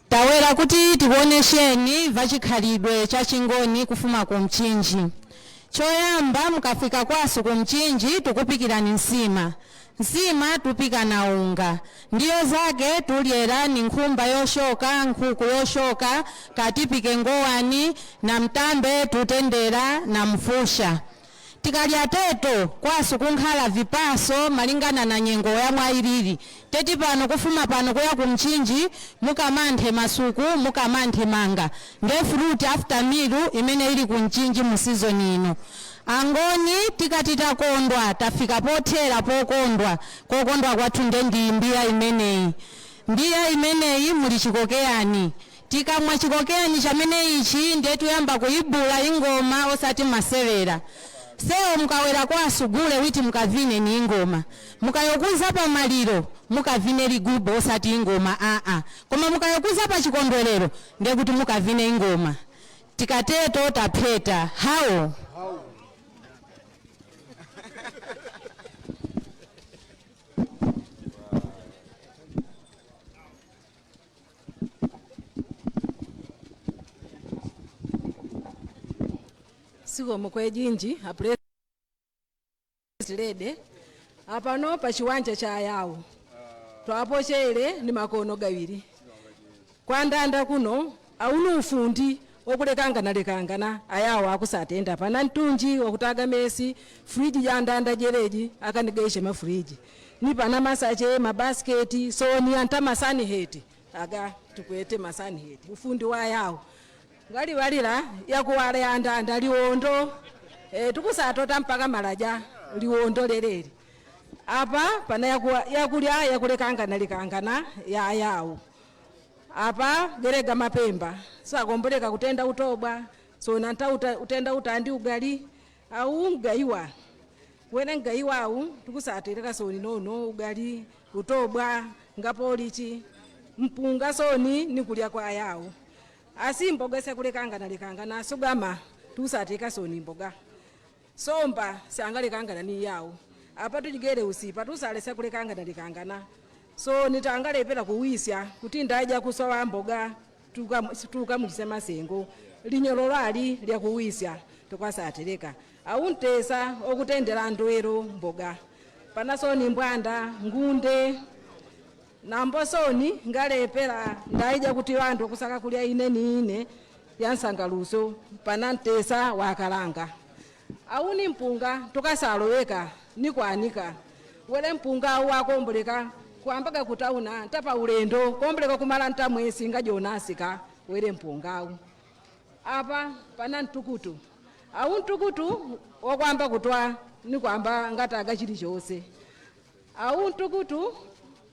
tawera kuti tikuonesheni vachikhalidwe cha Chingoni kufuma ku Mchinji. Choyamba, mukafika kwasu ku Mchinji tukupikirani nsima. Nsima tupika na unga, ndiyo zake tulyera ni nkhumba yoshoka, nkhuku yoshoka, katipike ngowani na mtambe tutendera na mfusha. Tikalya teto kwasu kunkhala vipaso malingana na nyengo ya mwayilili. Teti pano kufuma pano kuya kumchinji mukamanthe masuku, mukamanthe manga, nde fruit after meal imene ili kumchinji mu season ino. Angoni, tikati takondwa, tafika pothera pokondwa. Kokondwa kwathu nde ndi mbiya imeneyi. Mbiya imeneyi muli chikokeyani. Tikamwa chikokeyani chamene ichi, ndiye tuyamba kuyibula ingoma, osati masewera. Sewo mukawera kwa asugule witi mukavine ni ingoma, mukayokuza pa maliro mukavine ligubo, osati ingoma aa. Koma mukayokuza pa chikondwerero ndiye kuti mukavine ingoma. Tikateto tapheta hawo. Sikomo kwejinji apulezidenti. Apano pa chiwanja cha Ayawo twapochere ni makono gawiri kwandanda kuno. Aunu ufundi okulekangana-lekangana ayawo akusatenda pana mtunji wakutaga mesi, friji ya ndanda jereji akanigeishe mafriji ni pana masache, mabasketi soni anta masani heti aga tukwete masani heti. Ufundi wa yawo ngali walila yakuwala ya ndanda liwondo, tukusatota mpaka malaja liwondo leleli. Apa pana yakulya yakulekangana-lekangana ya yawo. Apa gerega mapemba sakomboleka kutenda utobwa sona nta utenda utandi ugali au ngaiwa wene ngaiwa au tukusatereka soni nono ugali, utobwa, ngapolichi mpunga soni nikulya kwa yawo. Asi mboga sekulekangana lekangana sugama tukusateka soni mboga somba sangalekangana ni yawo. Apa tuchigere usipa tusale sekulekangana lekangana so nitangalepera kuwisya kuti ndaja kusowa mboga tukamujise masengo linyolo lali lyakuwisya tukwasatereka au ntesa okutendera ndwero mboga panasoni mbwanda ngunde nambosoni ngalepera ndaija kuti vantu kusaka kulya ine ni ine yansangaluso pana ntesa wakalanga au ni mpunga tukasaloweka nikwanika wele mpunga au wakomboleka kuambaga kutauna ntapa ulendo komboleka kumala ntamwesi ngajonasika wele mpunga. Apa pana ntukutu au ntukutu wokwamba kutwa nikwamba ngataga chilichonse au ntukutu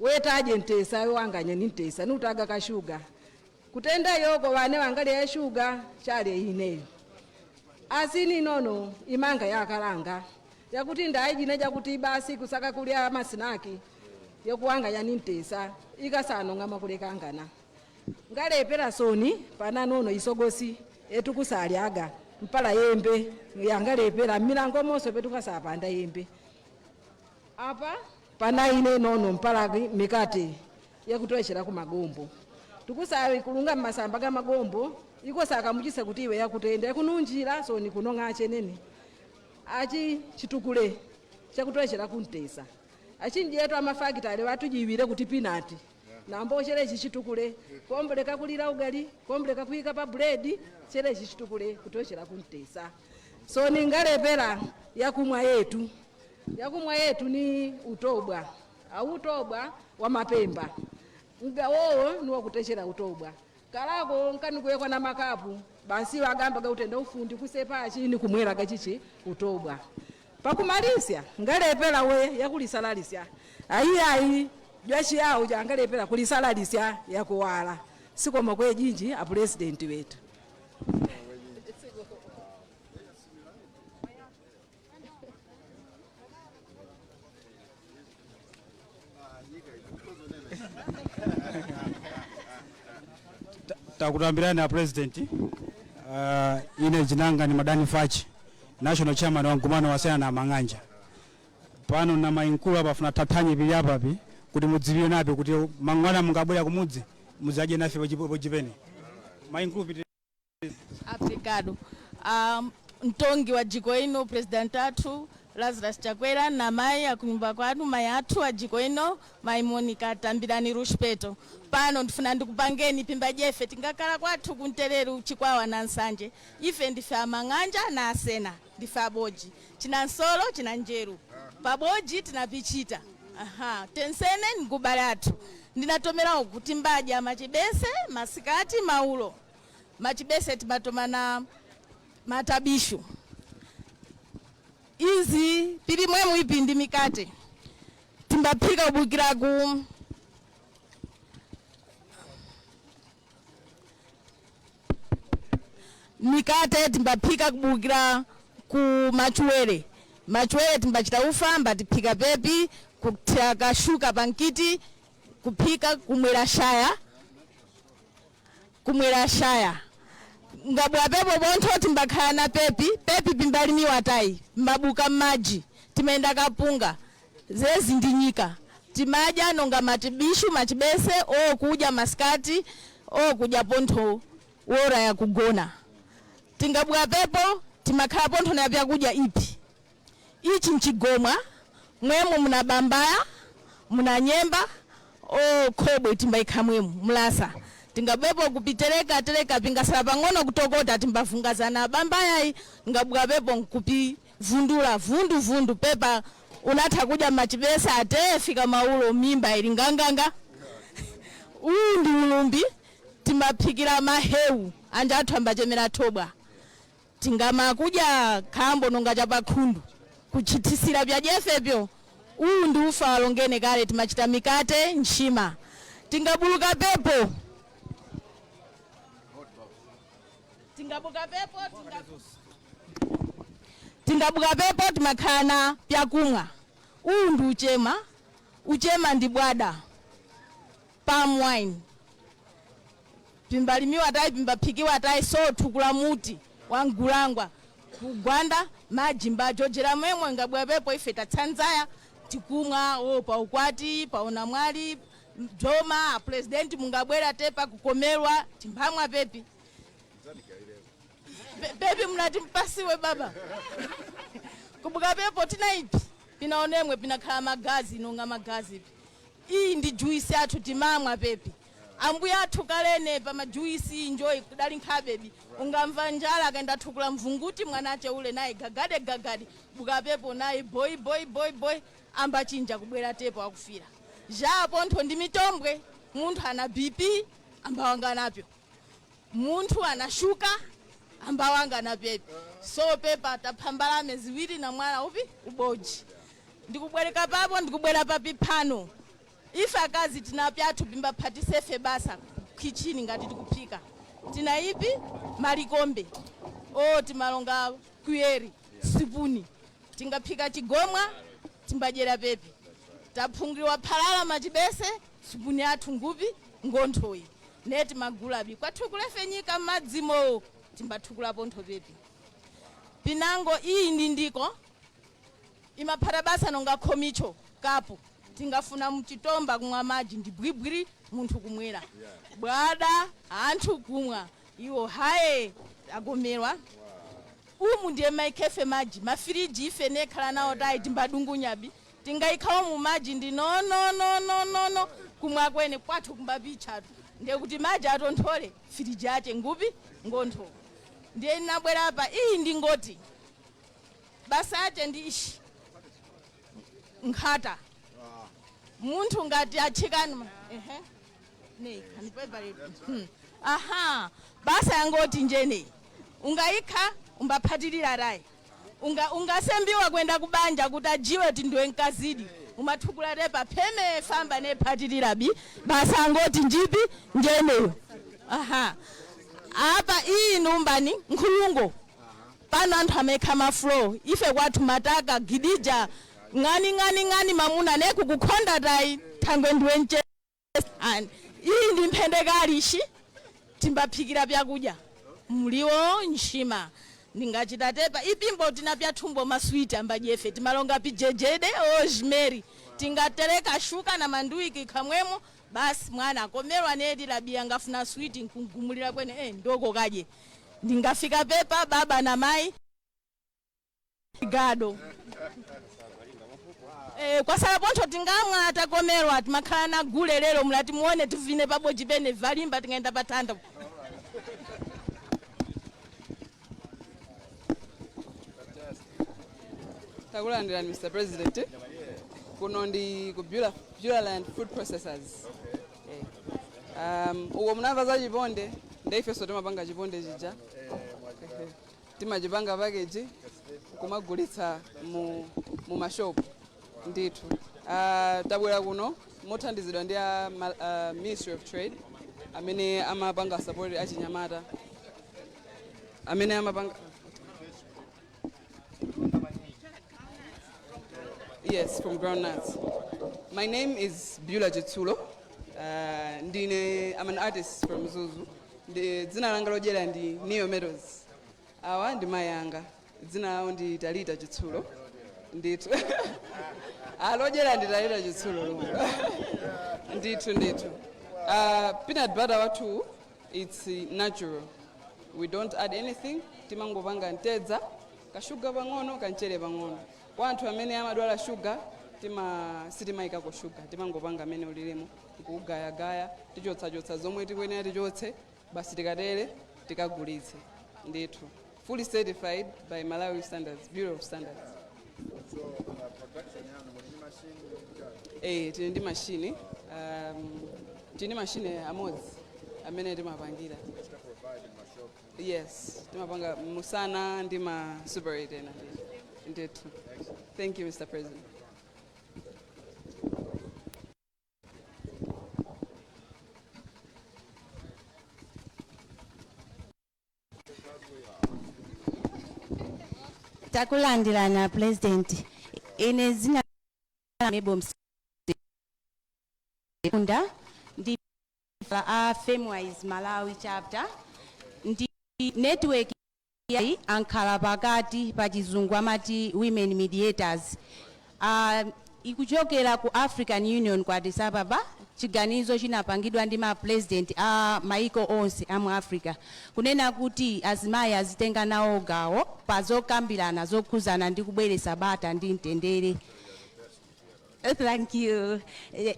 wetaje ntesa wanganye ni ntesa nutaga kashuga kutenda yoko wane wangalya shuga chale ineyo. Asini nono imanga yakalanga yakuti ndaijine jakuti basi kusaka kulya masinaki yokuwanganya ni ntesa ikasano ngama kulekangana ngalepera soni pana nono isogosi etukusalyaga mpala yembe yangalepera milango monso petukasapanda yembe. Apa pana ine nono mpala mikate yakutwechera ku magombo tukusawi kulunga mmasamba ga magombo ikosaka muchise kuti iwe yakutenda yakununjira soni kunong'a chenene achi chitukule chakutwechera kuntesa achinjetu amafakitale watujiwire kuti pinati nambo cherechi chitukule komboleka kulira ugali komboleka kuyika pa buledi cherechi chitukule kutwechera kuntesa. So ningalepera yakumwa yetu, yakumwa yetu ni utobwa au utobwa wa mapemba ngawowo niwo kutechera utobwa kalako nkanikuyekwa na makapu basi wagamba gautenda ufundi kusepa chini kumwera gachichi utobwa. Pakumalisya ngalepera we yakulisalalisya ayi ayi jwashi yawo jangalepera kulisalalisya yakuwala sikoma kwejinji a president wetu. Takutambirani na president. Ine jinanga ni Madani Fachi, national chairman wa mkumano wa sena na mang'anja. Pano na mainkulu apa funa tathanyi pili apa pi kuti mudziwiwe napi kuti mang'wana mungabwera kumudzi mudzaje nafe pochipene. Mainkulu piti. Obrigado. Mtongi wa jiko ino president athu Lazarus Chakwera na mayi akunyumba kwanu, mayi athu ajiko ino, mayi Monica Tambirani Ruspeto. Pano ndifuna ndikupangeni pimba jefe tingakhala kwathu kuntereru Chikwawa na Nsanje. Ife ndife amang'anja na asena, ndife aboji. China nsolo, china njeru. Paboji tinapichita. Aha, tensene nkubale athu. Ndinatomera kuti mbadya machibese, masikati, maulo. Machibese timatoma na matabishu. Izi pilimwemu ipi ndi mikate timbaphika kubukira ku mikate timbaphika kubukira ku machuwere. Machuwere timbachita ufa, mbatiphika pepi, kuthira kashuka pankiti, kuphika kumwera shaya, kumwera shaya. Ngabwa pepo bontho timbakhala na pepi, pepi pimbalimiwa tayi, mbabuka m'madzi, timayenda kapunga, zezi ndi nyika. Timadya nonga matibishu, machibese, okudya masikati, okudya pontho wora yakugona. Tingabwa pepo, timakhala pontho na vyakudya ipi. Ichi nchigomwa, mwemu muna bambaya, muna nyemba, okhobwe timbayikha mwemu, mulasa. Tingabwepo kupitereka tereka pingasala pang'ono kutokota timbavungazana bambayayi, ngabwa pepo nkupivundula vundu vundu pepa unatha kudya machibesa ate fika maulo mimba ili nganganga. Uwu ndi ulumbi timaphikira mahewu anja athu ambachemera thobwa. Tingamakudya khambo nonga chapakhundu kuchithisira vyajefepyo. Uwu ndi ufa walongene kale timachita mikate nchima. Tingabuluka pepo. Tingabuka pepo, tingabuka pepo timakhala na pyakumwa. Uwu ndi uchema, uchema ndi bwada, palm wine. Pimbalimiwa tayi, pimbaphikiwa tayi, so thukula muti wa mgulangwa kugwanda madzi mbajojera mwemwe. Ngabwa pepo ife tatsanzaya tikumwa o paukwati paunamwali dzoma a president mungabwera tepa kukomerwa timphamwa pepi. Pepi mnati mpasiwe baba. Kubuka pepo tina ipi pinaonemwe pinakhala magazi nonga magazi ipi. Iyi ndi juice athu timamwa pepi. Ambuya athu kalene pa majuisi enjoy kudali nkhabebi. Ungamva njala akaenda thukula mvunguti mwana ache ule naye gagade gagade. Buka pepo naye boy boy boy boy amba chinja kubwera tepo akufira. Japo ntho ndi mitombwe munthu ana BP ambawanga napyo. Munthu anashuka ambawanga na pepi. So pepa taphambalame ziwiri na mwana upi uboji. Ndikubwereka papo ndikubwera papi phano. Ife akazi tinapyathu pimba phatisefe basa kichini ngati tikuphika. Tina ipi malikombe. O timalonga kuyeri sipuni. Tingaphika chigomwa timbadyera pepi. Taphungiriwa phalala machibese sipuni athu ngupi ngonthoyi. Neti magulabi kwathukulefe nyika m'madzimo timbathukula pontho pepi. Pinango iyi ndi ndiko imaphata basa nonga khomicho kapu. Tingafuna mchitomba kumwa madzi ndi bwibwiri munthu kumwera. Bwada anthu kumwa iwo haye agomerwa. Umu ndiye maikhefe madzi mafiriji ife nekhala nawo tayi timbadungunyabi. Tingayikhawo mu madzi ndi no no no no no no kumwa kwene kwathu kumbapichatu. Ndiye kuti madzi atonthole firiji ache ngupi ngontho. Ndiye nabwera apa iyi ndi ngoti. Basa ache ndi ishi. Nkhata. Munthu ngati achikani ehe. Ne, kanipepa letu. Aha, basa yangoti njene. Ungayikha umbaphatirira rayi. Ungasembiwa kwenda kubanja kuti ajiwe kuti ndiwe mkazidi. Umathukula tepa pheme famba nephatirira bi. Basa ngoti njipi njeneyo. Aha. Apa iyi numbani nkhulungo. Pano anthu amekha maflow. Ife kwathu mataka gidija ng'ani ng'ani ng'ani mamuna neku kukhonda tayi thangwe ndiwe nche. Ani iyi ndi mphendekalishi timbaphikira vyakudya. Mliwo nshima. Ndingachita tepa ipimbo tinapya thumbo maswiti ambajefe timalonga pijejede ojimeri. Tingatereka shuka na manduiki kamwemo basi mwana akomerwa nedi labia ngafuna switi nkugumulira kwene ndoko kaje. Ndingafika pepa baba na mai gado. Kwasala pontho tingamwa takomerwa, timakhala na gule lero mulati muone tivine pabodzi pene valimba tingaenda patanda. Takulandirani, Mr President. Kuno ndi ku Beulah Land Food Processors. Uko munamva za chiponde, ndeifenso timapanga chiponde chija, timachipanga package kumagulitsa mu mashopu ndithu. Tabwera kuno mothandizidwa ndi a Ministry of Trade amene amapanga support achinyamata amene amapanga. Yes, from groundnuts. My name is Beulah Chitsulo. Ndine, I'm an artist from Mzuzu. Ndi dzina langa lodyera ndi Neo Metals. Awa ndi mayi anga. Dzina lawo ndi Talita Chitsulo. Ndithu. Alodyera ndi Talita Chitsulo lomwe. Ndithu ndithu. Peanut butter wathu, it's natural. We don't add anything. Timangopanga mtedza, kashuga pang'ono, kamchere pang'ono. Kwa anthu amene amadwala shuga, tima sitimayikako shuga, timangopanga amene ulilimo nkugayagaya, tichotsachotsa zomwe tikuyenera tichotse, basi, tikatere tikagulitse ndithu. Fully certified by Malawi Standards Bureau of Standards. So production yanu muli ndi machine? Tili ndi machine, tili ndi machine amodzi amene timapangira. Provide ma shop? Yes, timapanga musana ndi ma Super 8 ena ndithu. Thank you, Mr President. Takulandirana, President. Ine zina Mebo Msunda, ndi a Femwise Malawi chapter, ndi network ya ankhala pakati, pa Chizungu amati women mediators. Ikuchokera ku African Union ku Addis Ababa. Chiganizo chinapangidwa ndi ma president a maiko onse a mu Africa kunena kuti azimayi azitenga nawo gawo pa zokambirana zokhuzana ndi kubweretsa bata ndi mtendere. Thank you.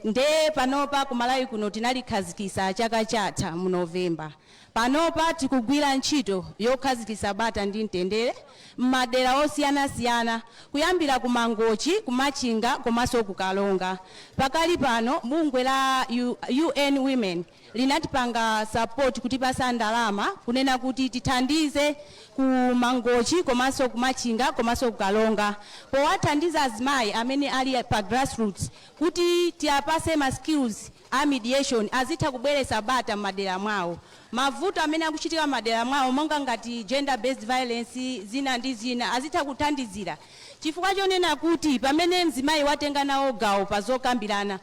Nde panopa kumalawi kuno tinalikhazikisa chaka chatha mu November. Panopa tikugwira ntchito yokhazikisa bata ndi mtendere m'madera osiyanasiyana, kuyambira ku Mangochi, ku Machinga komanso ku Kalonga. Pakali pano bungwe la UN Women linatipanga support kutipasa ndalama kunena kuti tithandize ku Mangochi komanso ku Machinga komanso ku Kalonga, powathandiza azimayi amene ali pa grassroots kuti tiyapase ma skills a mediation, azitha kubweretsa bata m'madera mwawo. Mavuto amene akuchitika m'madera mwawo monga ngati gender based violence, zina ndi zina, azitha kuthandizira, chifukwa chonena kuti pamene mzimayi watenga nawo gawo pa zokambirana,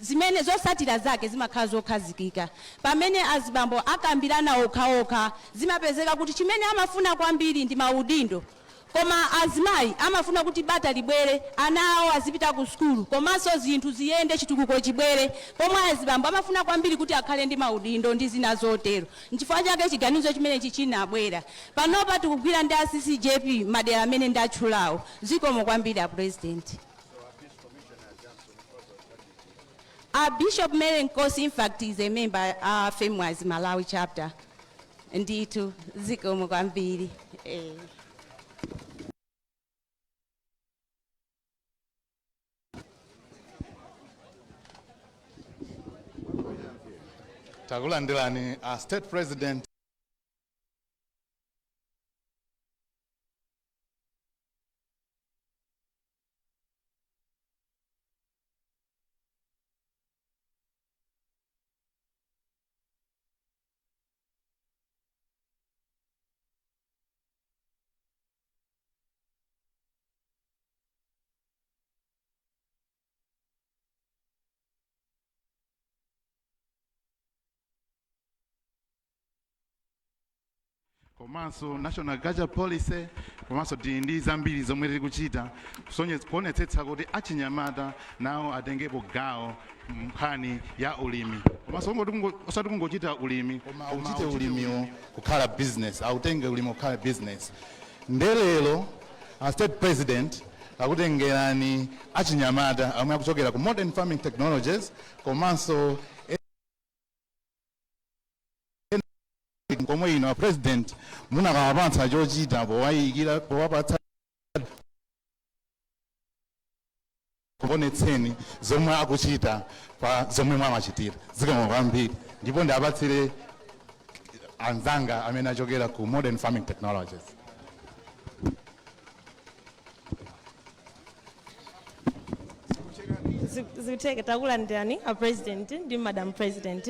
zimene zosatira zake zimakhala zokhazikika. Pamene azibambo akambirana okhaokha, zimapezeka kuti chimene amafuna kwambiri ndi maudindo, koma azimayi amafuna kuti bata libwere, ana awo azipita ku sukulu komanso zinthu ziyende, chitukuko chibwere, pomwe azibambo amafuna kwambiri kuti akhale ndi maudindo ndi zina zotero. Nchifukwa chake chiganizo chimenechi chinabwera. Panopa tikugwira ndi a CCJP madera amene ndatchulawo. Zikomo kwambiri, a President. Bishop Mary Nkosi, in fact, is a member of Femwise Malawi chapter. Ndithu, zikomo kwambiri. Takulandirani, State President. Komanso National Agriculture Policy, komanso tili ndi zambiri zomwe tili kuchita kuonetsetsa kuti achinyamata nawo atengepo gawo nkhani ya ulimi, komanso osati kungochita ulimi, koma auchite ulimiwo kukhala business, autenge ulimi kukhala business. Ndelero a State President Akutengerani achinyamata omwe akuchokera ku Modern Farming Technologies, komanso komwe ino a president munakawapatsa chochita powayikira, powapatsa, kuonetseni zomwe akuchita pa zomwe mwamachitira. Zikomo kwambiri, ndipo ndiapatsire anzanga amene achokera ku Modern Farming Technologies. Zikutheka. Takulandirani a president ndi madam president.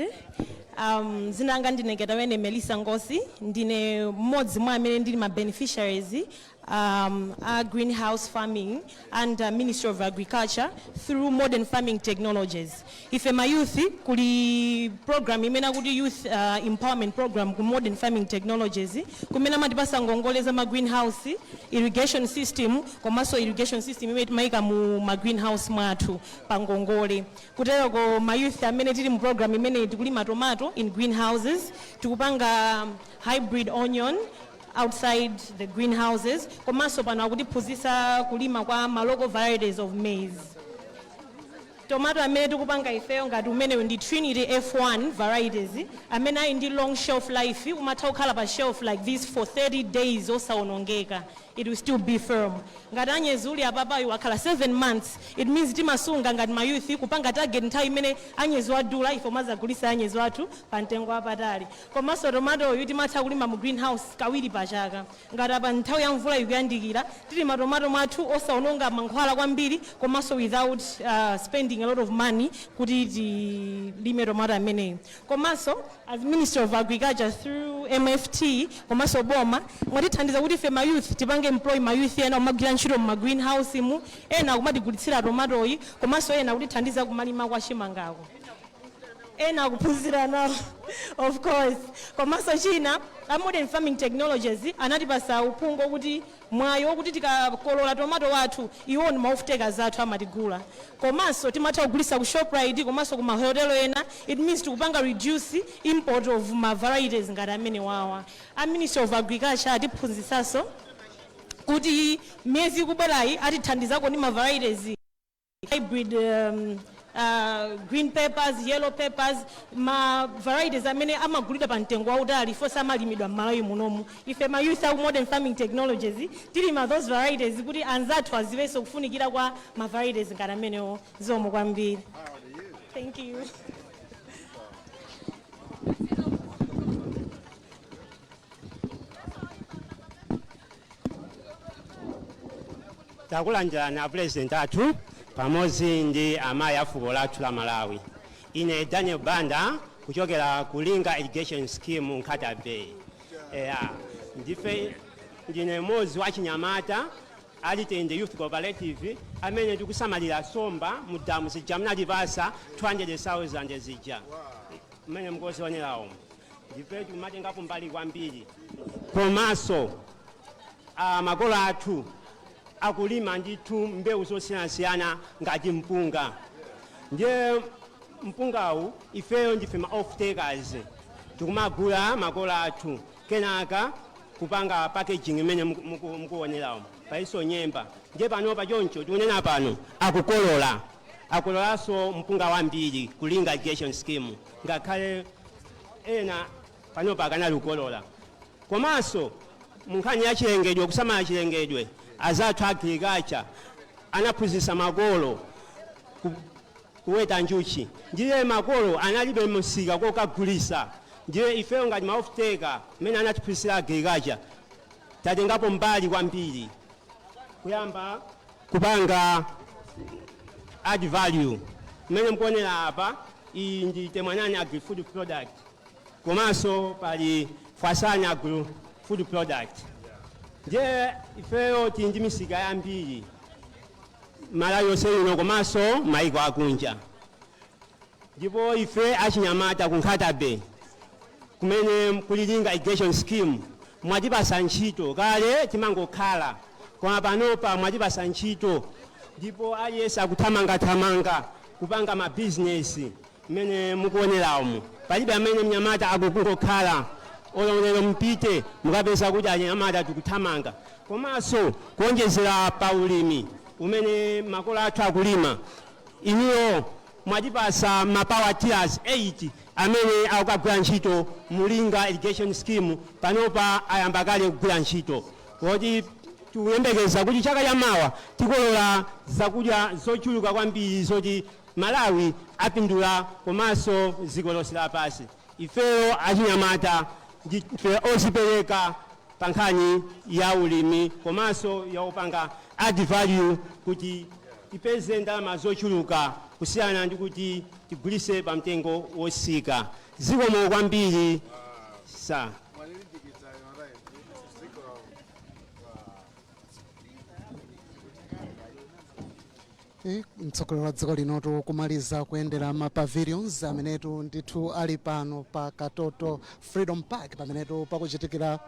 Dzina langa ndine Ketawene Melissa Ngosi. Ndine mmodzi mwa amene ndili ma beneficiaries a greenhouse farming and Ministry of Agriculture through Modern Farming Technologies. Ife ma youth, kuli program imene akuti Youth Empowerment Program ku Modern Farming Technologies, kumene amatipasa ngongole za ma greenhouse, irrigation system, komanso irrigation system imene timayika mu ma greenhouse mwathu pa ngongole. Kuteroko ma youth amene tili mu program imeneyi tikulima tomato in greenhouses, tikupanga hybrid onion outside the greenhouses, komanso pano akutiphunzitsa kulima kwa ma local varieties of maize. Tomato amene tikupanga ifeyo ngati umenewu ndi Trinity F1 varieties, amene ali ndi long shelf life, umatha kukhala pa shelf like this for 30 days osawonongeka. It will still be firm. Ngati anyezi uli apapayu wakhala 7 months. It means timasunga ngati ma youth kupanga target nthawi imene anyezi wadula, ife umazagulisa anyezi wathu pa mtengo wapatali. Komanso tomatoyu timatha kulima mu greenhouse kawiri pa chaka. Ngati apa nthawi ya mvula ikuyandikira, tilima tomato mwathu osawononga mankhwala kwambiri, komanso without spending a lot of money kuti tilime tomato ameneyo. Komanso as Ministry of Agriculture through MFT komanso boma mwatithandiza kuti ife ma youth tipange employ ma youth ena kumagwira ntchito mu greenhouse mu, ena kumatigulitsira tomatoyi, komanso ena kutithandiza kumalima kwa chimangako, ena akuphunzira nawo, of course. Komanso china, a Modern Farming Technologies anatipasa uphungu kuti mwayi wokuti tikakolola tomato wathu, iwo ndi ma off-takers athu, amatigula, komanso timatha kugulisa ku Shoprite komanso ku mahotelo ena. It means tikupanga reduce import of ma varieties ngati amene wawa. A Ministry of Agriculture atiphunzitsanso kuti miyezi ikubwerayi atithandizako ndi ma varieties, hybrid green peppers, yellow peppers, ma varieties amene amagulidwa pa mtengo wautali fonse amalimidwa m'Malawi munomu. Ife ma youth aku Modern Farming Technologies tilima those varieties kuti anzathu aziwenso kufunikira kwa ma varieties ngati amenewo. Zikomo kwambiri, thank you. Takulandirani a president athu pamodzi ndi amayi a fuko lathu la Malawi. Ine Daniel Banda kuchokera ku Linga Irrigation Scheme, Nkhata Bay. Eya, ndife, ndine mmodzi wa chinyamata alitende Youth Cooperative amene tikusamalira somba mu damu zija munatipasa 200,000 zija mmene mukuzionerawo. Ndife tikumatengapo mbali kwambiri, komanso makolo athu akulima ndithu mbewu zosiyanasiyana ngati mpunga. Ndiye mpungawu ifeyo ndife ma off takers, tikumagula makolo athu, kenaka kupanga packaging imene mukuonerawo. Paiso nyemba, ndiye panopa choncho tikunena pano akukolola, akololanso mpunga wambiri ku Linga Irrigation Scheme, ngakhale ena panopa akanali kukolola. Komanso munkhani ya chilengedwe, kusamala chilengedwe, azathu agriculture anaphunzitsa makolo kuweta njuchi. Ndiye makolo analibe msika kokagulisa, ndiye ifeyo ngati ma off-taker mmene anatiphunzitsira agriculture tatengapo mbali kwambiri kuyamba kupanga add value mmene mukuonera apa. Iyi ndi Temwanani Agri Food Product, komanso pali Fwasani Agri Food Product. Ndiye ifeyo tili ndi misika yambiri Malawi yonse ino komanso maiko akunja. Ndipo ife achinyamata ku Nkhata Bay kumene kuli Linga Irrigation Scheme mwatipasa ntchito. Kale timangokhala, koma panopa mwatipasa ntchito, ndipo aliyense akuthamangathamanga kupanga mabizinesi mmene mukuoneramu. Palibe amene mnyamata akungokhala. Olonero mpite mukapeza kuti anyamata tikuthamanga. Komanso kuonjezera pa ulimi Umene makolo athu akulima, inuyo mwatipasa ma power tillers 8 amene akukagwira ntchito mu Linga Irrigation Scheme. Panopa ayamba kale kugwira ntchito, poti tikuyembekeza kuti chaka chamawa tikolola zakudya zochuluka kwambiri zoti Malawi apindula komanso dziko lonse lapansi. Ifeyo achinyamata ndife ozipereka pa nkhani ya ulimi komanso yaupanga add value kuti tipeze ndalama zochuluka kusiyana ndi kuti tigulise pa mtengo wosika. Zikomo kwambiri sa. Mtsogoleri wa dziko linotu kumaliza kuyendera ma pavilions amenetu ndithu ali pano pa Katoto Freedom Park pamenetu pakuchitikira.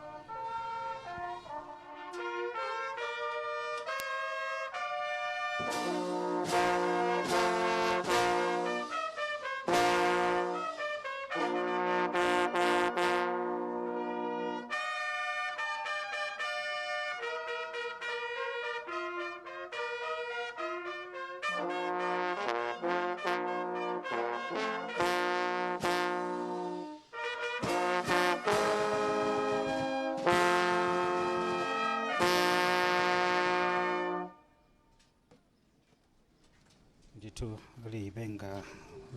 Ndithu lipenga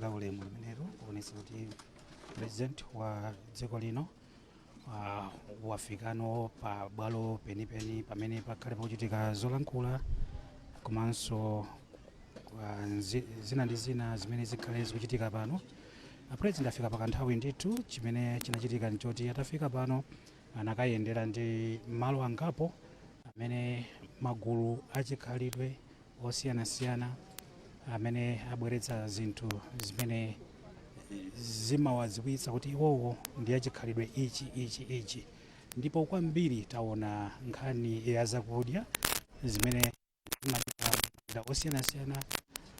la ulemu limenelo kuonetsa kuti President wa dziko lino wafikano pa bwalo penipeni pamene pakhale pakuchitika zolankhula komanso zina ndi zina zimene zikhale zikuchitika pano. A President afika pakanthawi ndithu. Chimene chinachitika nchoti atafika pano anakayendera ndi malo angapo amene magulu achikhalidwe osiyanasiyana amene abweretsa zinthu zimene zimawadziwitsa kuti iwowo ndi achikhalidwe ichi, ichi, ichi. Ndipo kwambiri taona nkhani ya zakudya zimene zimadera osiyanasiyana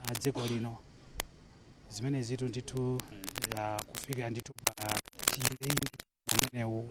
a dziko lino, zimene zitu ndithu kufika ndithu pa chiyindeinde amenewu.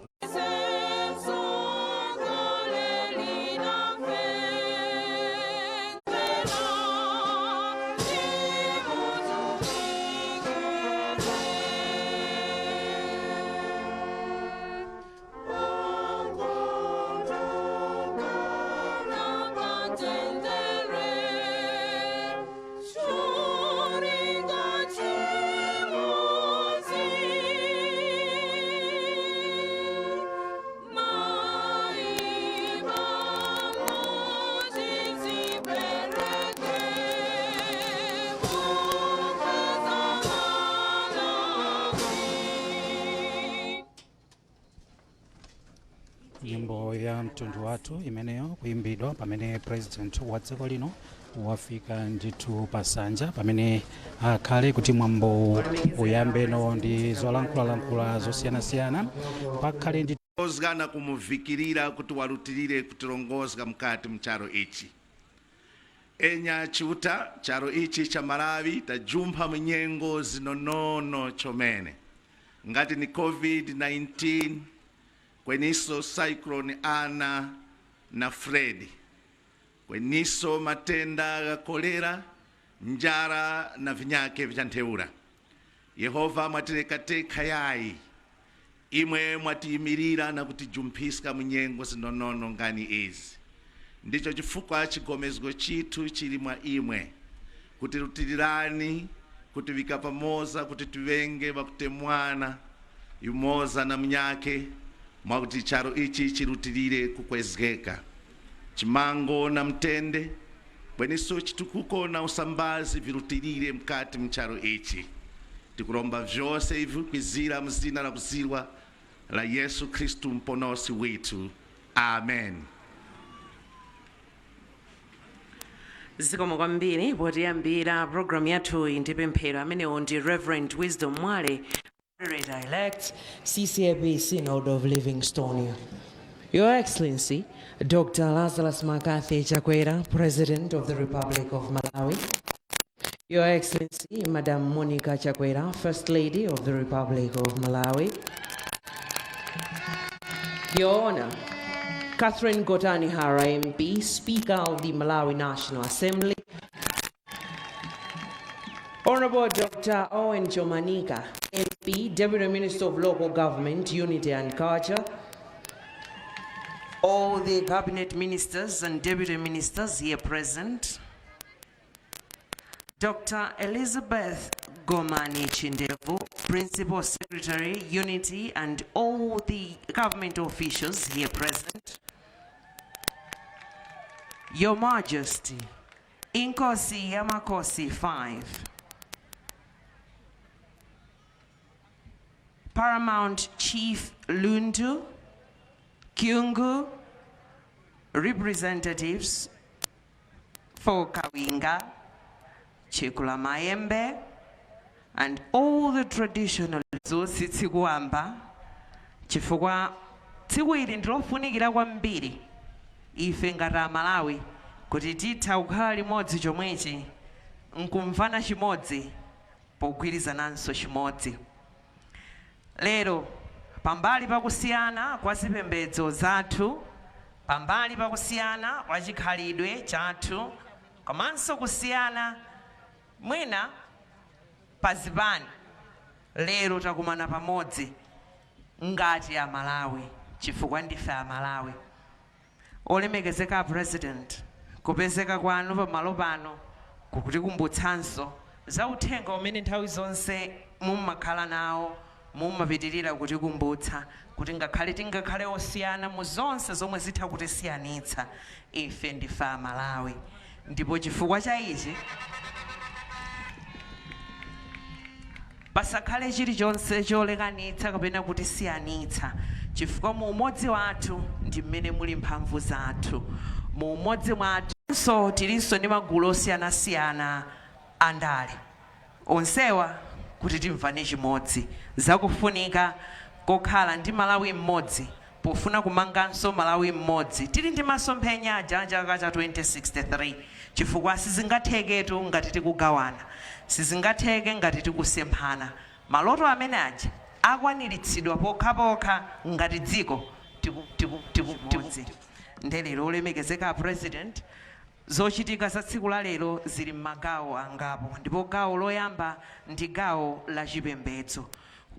Nyimbo ya mtundu wathu imeneyo kuimbidwa pamene President wa dziko lino wafika ndithu pasanja pamene akhale kuti mwambo uyambeno ndi zolankhulalankhula zosiyanasiyana pakhale ndi Ozga na kumuvikirira kuti walutirire kutilongozga mkati mcharo ichi. Enya Chiuta, charo ichi cha Malawi tajumpha munyengo zinonono chomene ngati ni COVID-19, kweniso Cyclone Ana na Freddy, kweniso matenda ga kolera, njara na vinyake vyantheura. Yehova, mwatileka tekha yayi. Imwe mwatiyimirira na kutijumphiska munyengo zinonono ngani izi. Ndicho chifukwa chigomezgo chithu chili mwa imwe, kuti lutirirani kutivika pamoza kuti tivenge vakutemwana yumoza na mnyake, mwakuti charo ichi chilutirire kukwezgeka, chimango na mtende, bweniso chitukuko na usambazi vilutirire mkati mcharo ichi. Tikulomba vyose ivi kwizira mzina la kuzirwa la Yesu Kristu mponosi withu, amen. Zikomo kwambiri potiyambira programu yathu ndi pemphero. Amenewo ndi Reverend Wisdom Mwale, Moderator elect, CCAP Synod of Livingstonia. Your Excellency, Dr. Lazarus McCarthy Chakwera, President of the Republic of Malawi. Your Excellency, Madam Monica Chakwera, First Lady of the Republic of Malawi. Your Honor, Catherine Gotani Hara, MP, Speaker of the Malawi National Assembly. Honorable Dr. Owen Chomanika, MP, Deputy Minister of Local Government, Unity and Culture. All the cabinet ministers and deputy ministers here present. Dr. Elizabeth Gomani Chindevu, Principal Secretary, Unity, and all the government officials here present. Your Majesty, Inkosi Yamakosi 5. Paramount Chief Lundu, Kyungu, representatives for Kawinga, Chikulamayembe, and all the traditional zositsikuamba chifukwa tsiku ili ndilofunikira kwambiri ife ngati Amalawi kuti titha kukhala limodzi chomwechi nkumvana chimodzi pogwirizananso chimodzi. Lero pambali pakusiyana kwa zipembedzo zathu, pambali pakusiyana kwa chikhalidwe chathu, komanso kusiyana mwina pazipani, lero takumana pamodzi ngati Amalawi chifukwa ndife Amalawi. Olemekezeka President, kupezeka kwanu pamalo pano kukutikumbutsanso za uthenga umene nthawi zonse mumakhala nawo, mumapitirira kutikumbutsa kuti ngakhale tingakhale osiyana mu zonse zomwe zitha kutisiyanitsa, ife ndife Amalawi. Ndipo chifukwa cha ichi pasakhale chilichonse cholekanitsa kapena kutisiyanitsa, chifukwa mu umodzi wathu ndi mmene muli mphamvu zathu. Mu umodzi mwathu tilinso ndi magulu osiyanasiyana andale onsewa kuti timvane chimodzi zakufunika kokhala ndi Malawi mmodzi pofuna kumanganso Malawi mmodzi tili ndi masomphenya aja chaka cha 2063, chifukwa sizingatheketu ngati tikugawana, sizingatheke ngati tikusemphana. Maloto amene aja akwaniritsidwa pokhapokha ngati dziko tiku ndelero. Olemekezeka President, zochitika za tsiku la lero zili m'magawo angapo, ndipo gawo loyamba ndi gawo la chipembedzo.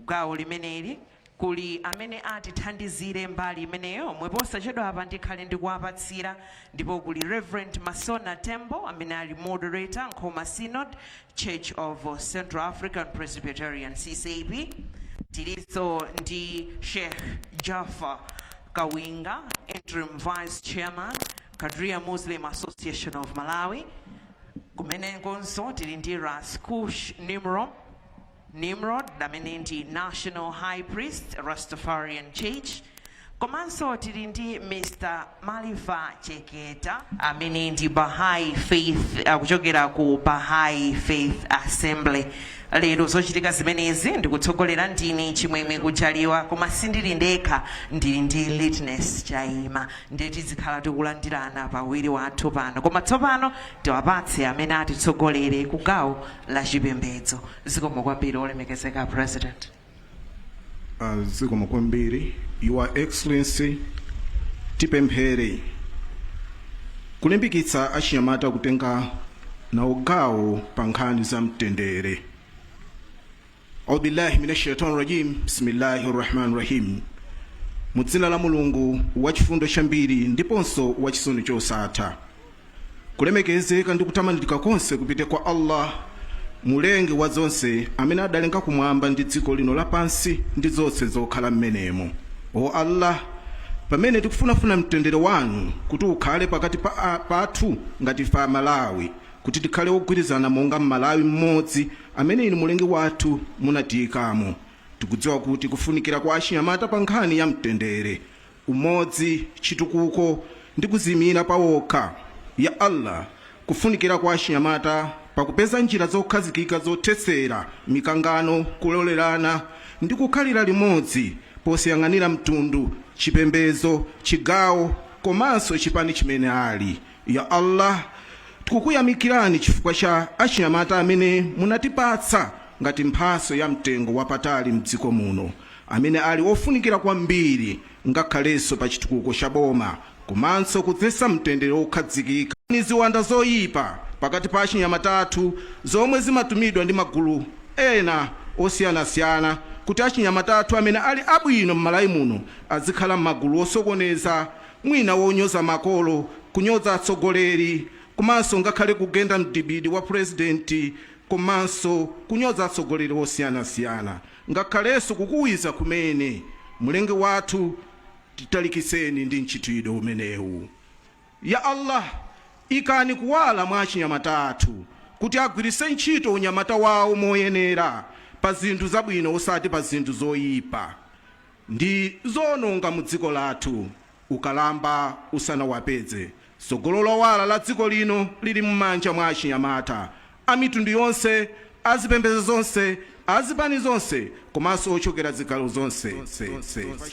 Gawo limeneli kuli amene atithandizire mbali imeneyo omwe posachedwa apa ndikhale ndikuwapatsira, ndipo kuli Reverend Masona Tembo amene ali moderator, Nkhoma Synod, Church of Central African Presbyterian, CCAP. Tilinso ndi Sheikh Jafar Kawinga, interim vice chairman, Kadria Muslim Association of Malawi. Kumenekonso tili ndi Ras Kush Nimrod amene ndi National High Priest, Rastafarian Church. Komanso tili ndi Mr Malifa Cheketa amene ndi Bahai Faith, akuchokera ku Bahai Faith Assembly. Lero zochitika zimenezi ndikutsogolera ndine Chimwemwe Kujaliwa, koma sindili ndekha, ndili ndi Litness Chaima, ndiye tizikhala tikulandirana pawiri wathu pano. Koma tsopano tiwapatse amene atitsogolere ku gawo la chipembedzo. Zikomo kwambiri, olemekezeka President. Zikomo kwambiri, Your Excellency. Tipemphere kulimbikitsa achinyamata kutenga nawo gawo pa nkhani za mtendere. Aubillahi minash rajim, bismillahi rahmani rahim. Mu dzina la Mulungu wachifundo chambiri ndiponso wachisoni chosatha. Kulemekezeka ndi kutamandika konse kupite kwa Allah, mulengi wa zonse, amene adalenga kumwamba ndi dziko lino lapansi ndi zonse zokhala mmenemo. O Allah, pamene tikufunafuna mtendere wanu kuti ukhale pakati pathu ngati ife Amalawi, kuti tikhale ogwirizana monga Mmalawi mmodzi amene inu mulengi wathu munatiyikamo, tikudziwa kuti kufunikira kwa achinyamata pa nkhani ya mtendere, umodzi, chitukuko ndi kuziyimira pawokha. Ya Allah, kufunikira kwa achinyamata pakupeza njira zokhazikika zothetsera mikangano, kulolerana ndi kukhalira limodzi posayang'anira mtundu, chipembedzo, chigawo komanso chipani chimene ali. Ya Allah, tikukuyamikirani chifukwa cha achinyamata amene munatipatsa ngati mphatso ya mtengo wapatali mdziko muno, amene ali ofunikira kwambiri ngakhalenso pa chitukuko cha boma. Komanso kudzetsa mtendere wokhazikika ni ziwanda zoyipa pakati pa achinyamata athu zomwe zimatumidwa ndi magulu ena osiyanasiyana kuti achinyamata athu amene ali abwino m'Malawi muno azikhala m'magulu osokoneza, mwina wonyoza makolo, kunyoza atsogoleri, komanso ngakhale kugenda mdibidi wa purezidenti, komanso kunyoza atsogoleri osiyanasiyana, ngakhalenso kukuwiza kumene. Mlengi wathu, titalikitseni ndi mchitidwe umenewu. Ya Allah, ikani kuwala mwa achinyamata athu kuti agwiritse ntchito unyamata wawo moyenera pa zinthu zabwino, osati pa zinthu zoyipa ndi zononga mu dziko lathu ukalamba usanawapeze. Tsogolo lowala la dziko lino lili m'manja mwa achinyamata a mitundu yonse, azipembedzo zonse, azipani zonse, komanso ochokera zigawo zonse.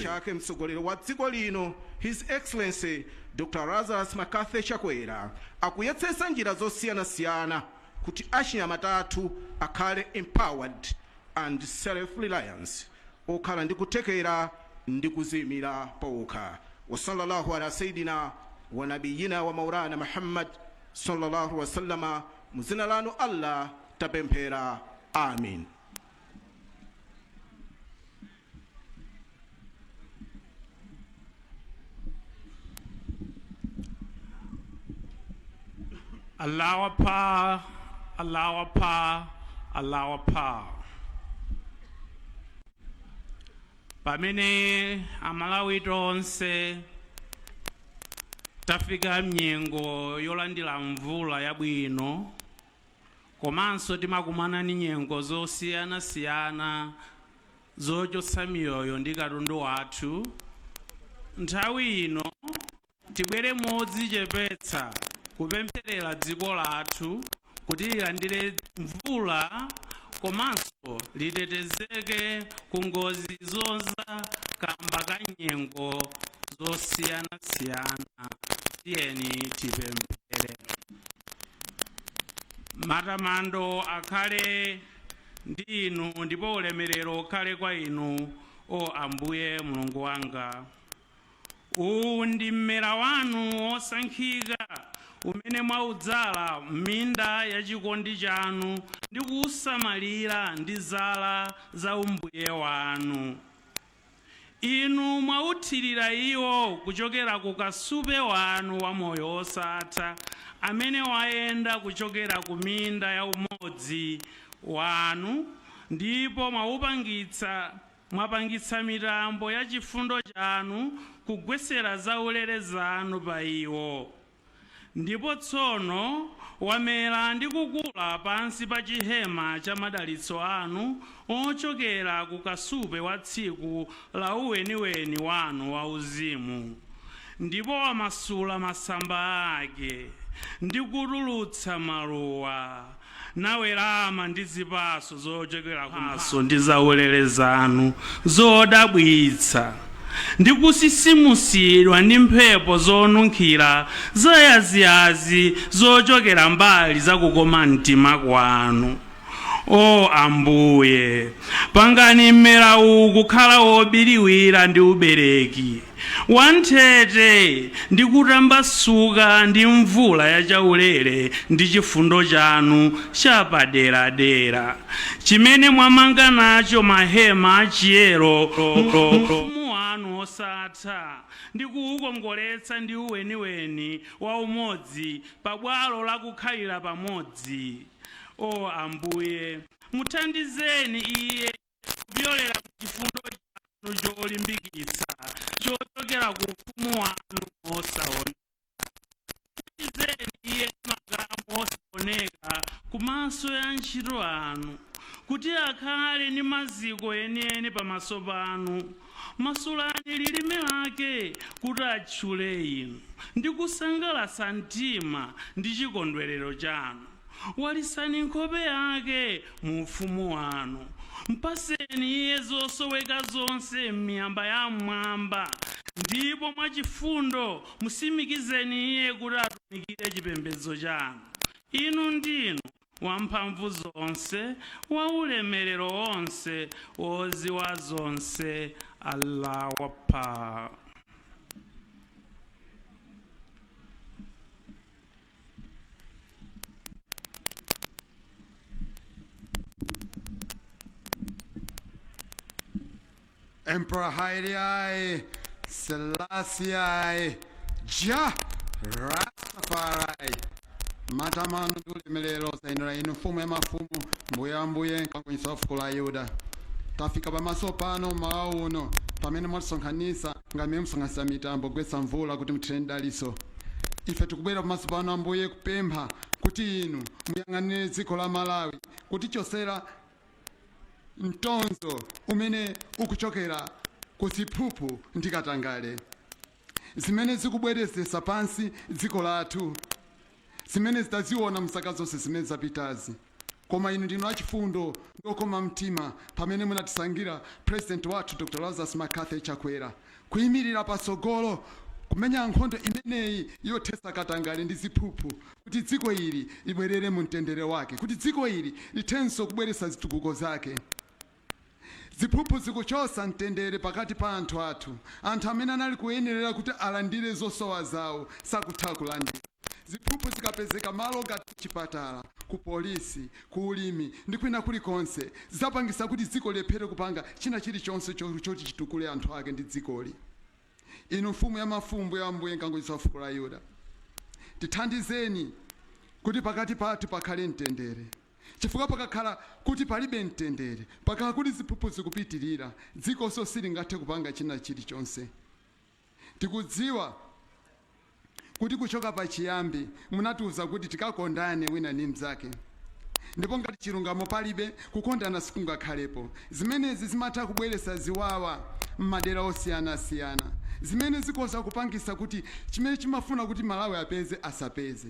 Chake mtsogoleri wa dziko lino, His Excellency Dr Lazarus McCarthy Chakwera, akuyetsetsa njira zosiyanasiyana kuti achinyamata athu akhale empowered and self-reliance, okhala ndi kuthekera ndi kuziyimira pawokha. Wa sallallahu ala sayidina wa nabiyina wa maulana Muhammad sallallahu wasallama. Muzina lanu Allah tapemphera, amin. Allahu Akbar, Allahu Akbar, Allahu Akbar. Pamene Amalawi tonse tafika mnyengo yolandira mvula yabwino, komanso timakumana ndi nyengo zosiyanasiyana zochotsa miyoyo ndi katundu wathu, nthawi ino tibwere modzichepetsa kupempherera dziko lathu kuti lilandire mvula komanso litetezeke ku ngozi zoza kamba ka nyengo zosiyanasiyana. Tiyeni tipemphere. Matamando akhale ndi inu ndipo ulemerero ukhale kwa inu, o Ambuye Mulungu wanga. Uwu ndi mmera wanu wosankhika umene mwaudzala m'minda ya chikondi chanu ndi kuwusamalira ndi zala za umbuye wanu. Inu mwauthirira iwo kuchokera ku kasupe wanu wa moyo wosatha amene wayenda kuchokera ku minda ya umodzi wanu, ndipo mwapangitsa mitambo ya chifundo chanu kugwesera zaulere zanu pa iwo. Ndipo tsono wamera ndi kukula pansi pa chihema cha madalitso anu ochokera ku kasupe wa tsiku la uweniweni wanu wauzimu, ndipo wamasula masamba ake ndi kutulutsa maluwa nawerama ndi zipatso zochokera kumphatso ndi zaulere zanu zodabwitsa, ndi kusisimusidwa ndi mphepo zonunkhira zayaziyazi zochokera mbali zakukoma mtima kwanu. O Ambuye, pangani mmera uwu kukhala wobiriwira ndi ubereki wanthete ndi kutambasuka ndi mvula yachaulere ndi chifundo chanu chapaderadera chimene mwamanga nacho mahema achiyero mu wanu osatha, ndi kuwukongoletsa ndi uweniweni wa umodzi pabwalo lakukhalira pamodzi. O Ambuye, muthandizeni iye kupyolera chifundo chanu cholimbikitsa chochokera ku ufumu wanu osaoneka. Muthandizeni iye makamu osaoneka kumaso ya ntchito anu, kuti akhale ndi maziko enieni pamaso panu. Masulani lilime lake kuti atchule inu ndi kusangalatsa mtima ndi chikondwerero chanu. Walisani nkhope yake mu ufumu wanu. Mpaseni iye zosoweka zonse m'miyamba ya mmwamba, ndipo mwachifundo musimikizeni iye kuti atumikire chipembedzo chanu. Inu ndinu wamphamvu zonse, wa ulemerero wonse, woziwa zonse. Allahu Akbar. Emperor Haile Selassie Jah Rastafari. Matamando ndi ulemerero zayenera inu, mfumu ya mafumu, mbuye wa mbuye, mkango wa fuko la Yuda. Tafika pamaso pano mmawa uno pamene mwatisonkhanitsa ngati msonkhanitsa mitambo kugwetsa mvula kuti muthire mdalitso. Ife tikubwera pamaso pano, Ambuye, kupempha kuti inu muyang'anire dziko la Malawi, kutichotsera mtonzo umene ukuchokera ku ziphuphu ndi katangale zimene zikubwerezetsa pansi dziko lathu, zimene zitaziona mzaka zonse zimene zapitazi. Koma inu ndinu achifundo ndi okoma mtima pamene munatisankhira President wathu Dr Lazarus McCarthy Chakwera kuyimirira patsogolo kumenya nkhondo imeneyi yothetsa katangale ndi ziphuphu, kuti dziko ili libwerere mu mtendere wake, kuti dziko ili lithenso kubweretsa zitukuko zake. Ziphuphu zikuchotsa mtendere pakati pa anthu athu. Anthu amene anali kuyenerera kuti alandire zosowa zawo sakutha kulandira. Ziphuphu zikapezeka malo ngati kuchipatala, ku polisi, ku ulimi ndi kwina kulikonse, zidzapangitsa kuti dziko lilephere kupanga china chilichonse choti chitukule anthu ake ndi dzikoli. Inu mfumu ya mafumu, mbuye wa mbuye, mkango wa fuko la Yuda, tithandizeni kuti pakati pathu pakhale mtendere, chifukwa pakakhala kuti palibe mtendere, pakakhala kuti ziphuphu zikupitirira, dzikonso silingathe kupanga china chilichonse. Tikudziwa kuti kuchoka pachiyambi munatiuza kuti tikakondane wina ndi mnzake, ndipo ngati chilungamo palibe, kukondana sikungakhalepo. Zimenezi zimatha kubweretsa ziwawa m'madera osiyanasiyana zimene zikhoza kupangitsa kuti chimene chimafuna kuti Malawi apeze asapeze,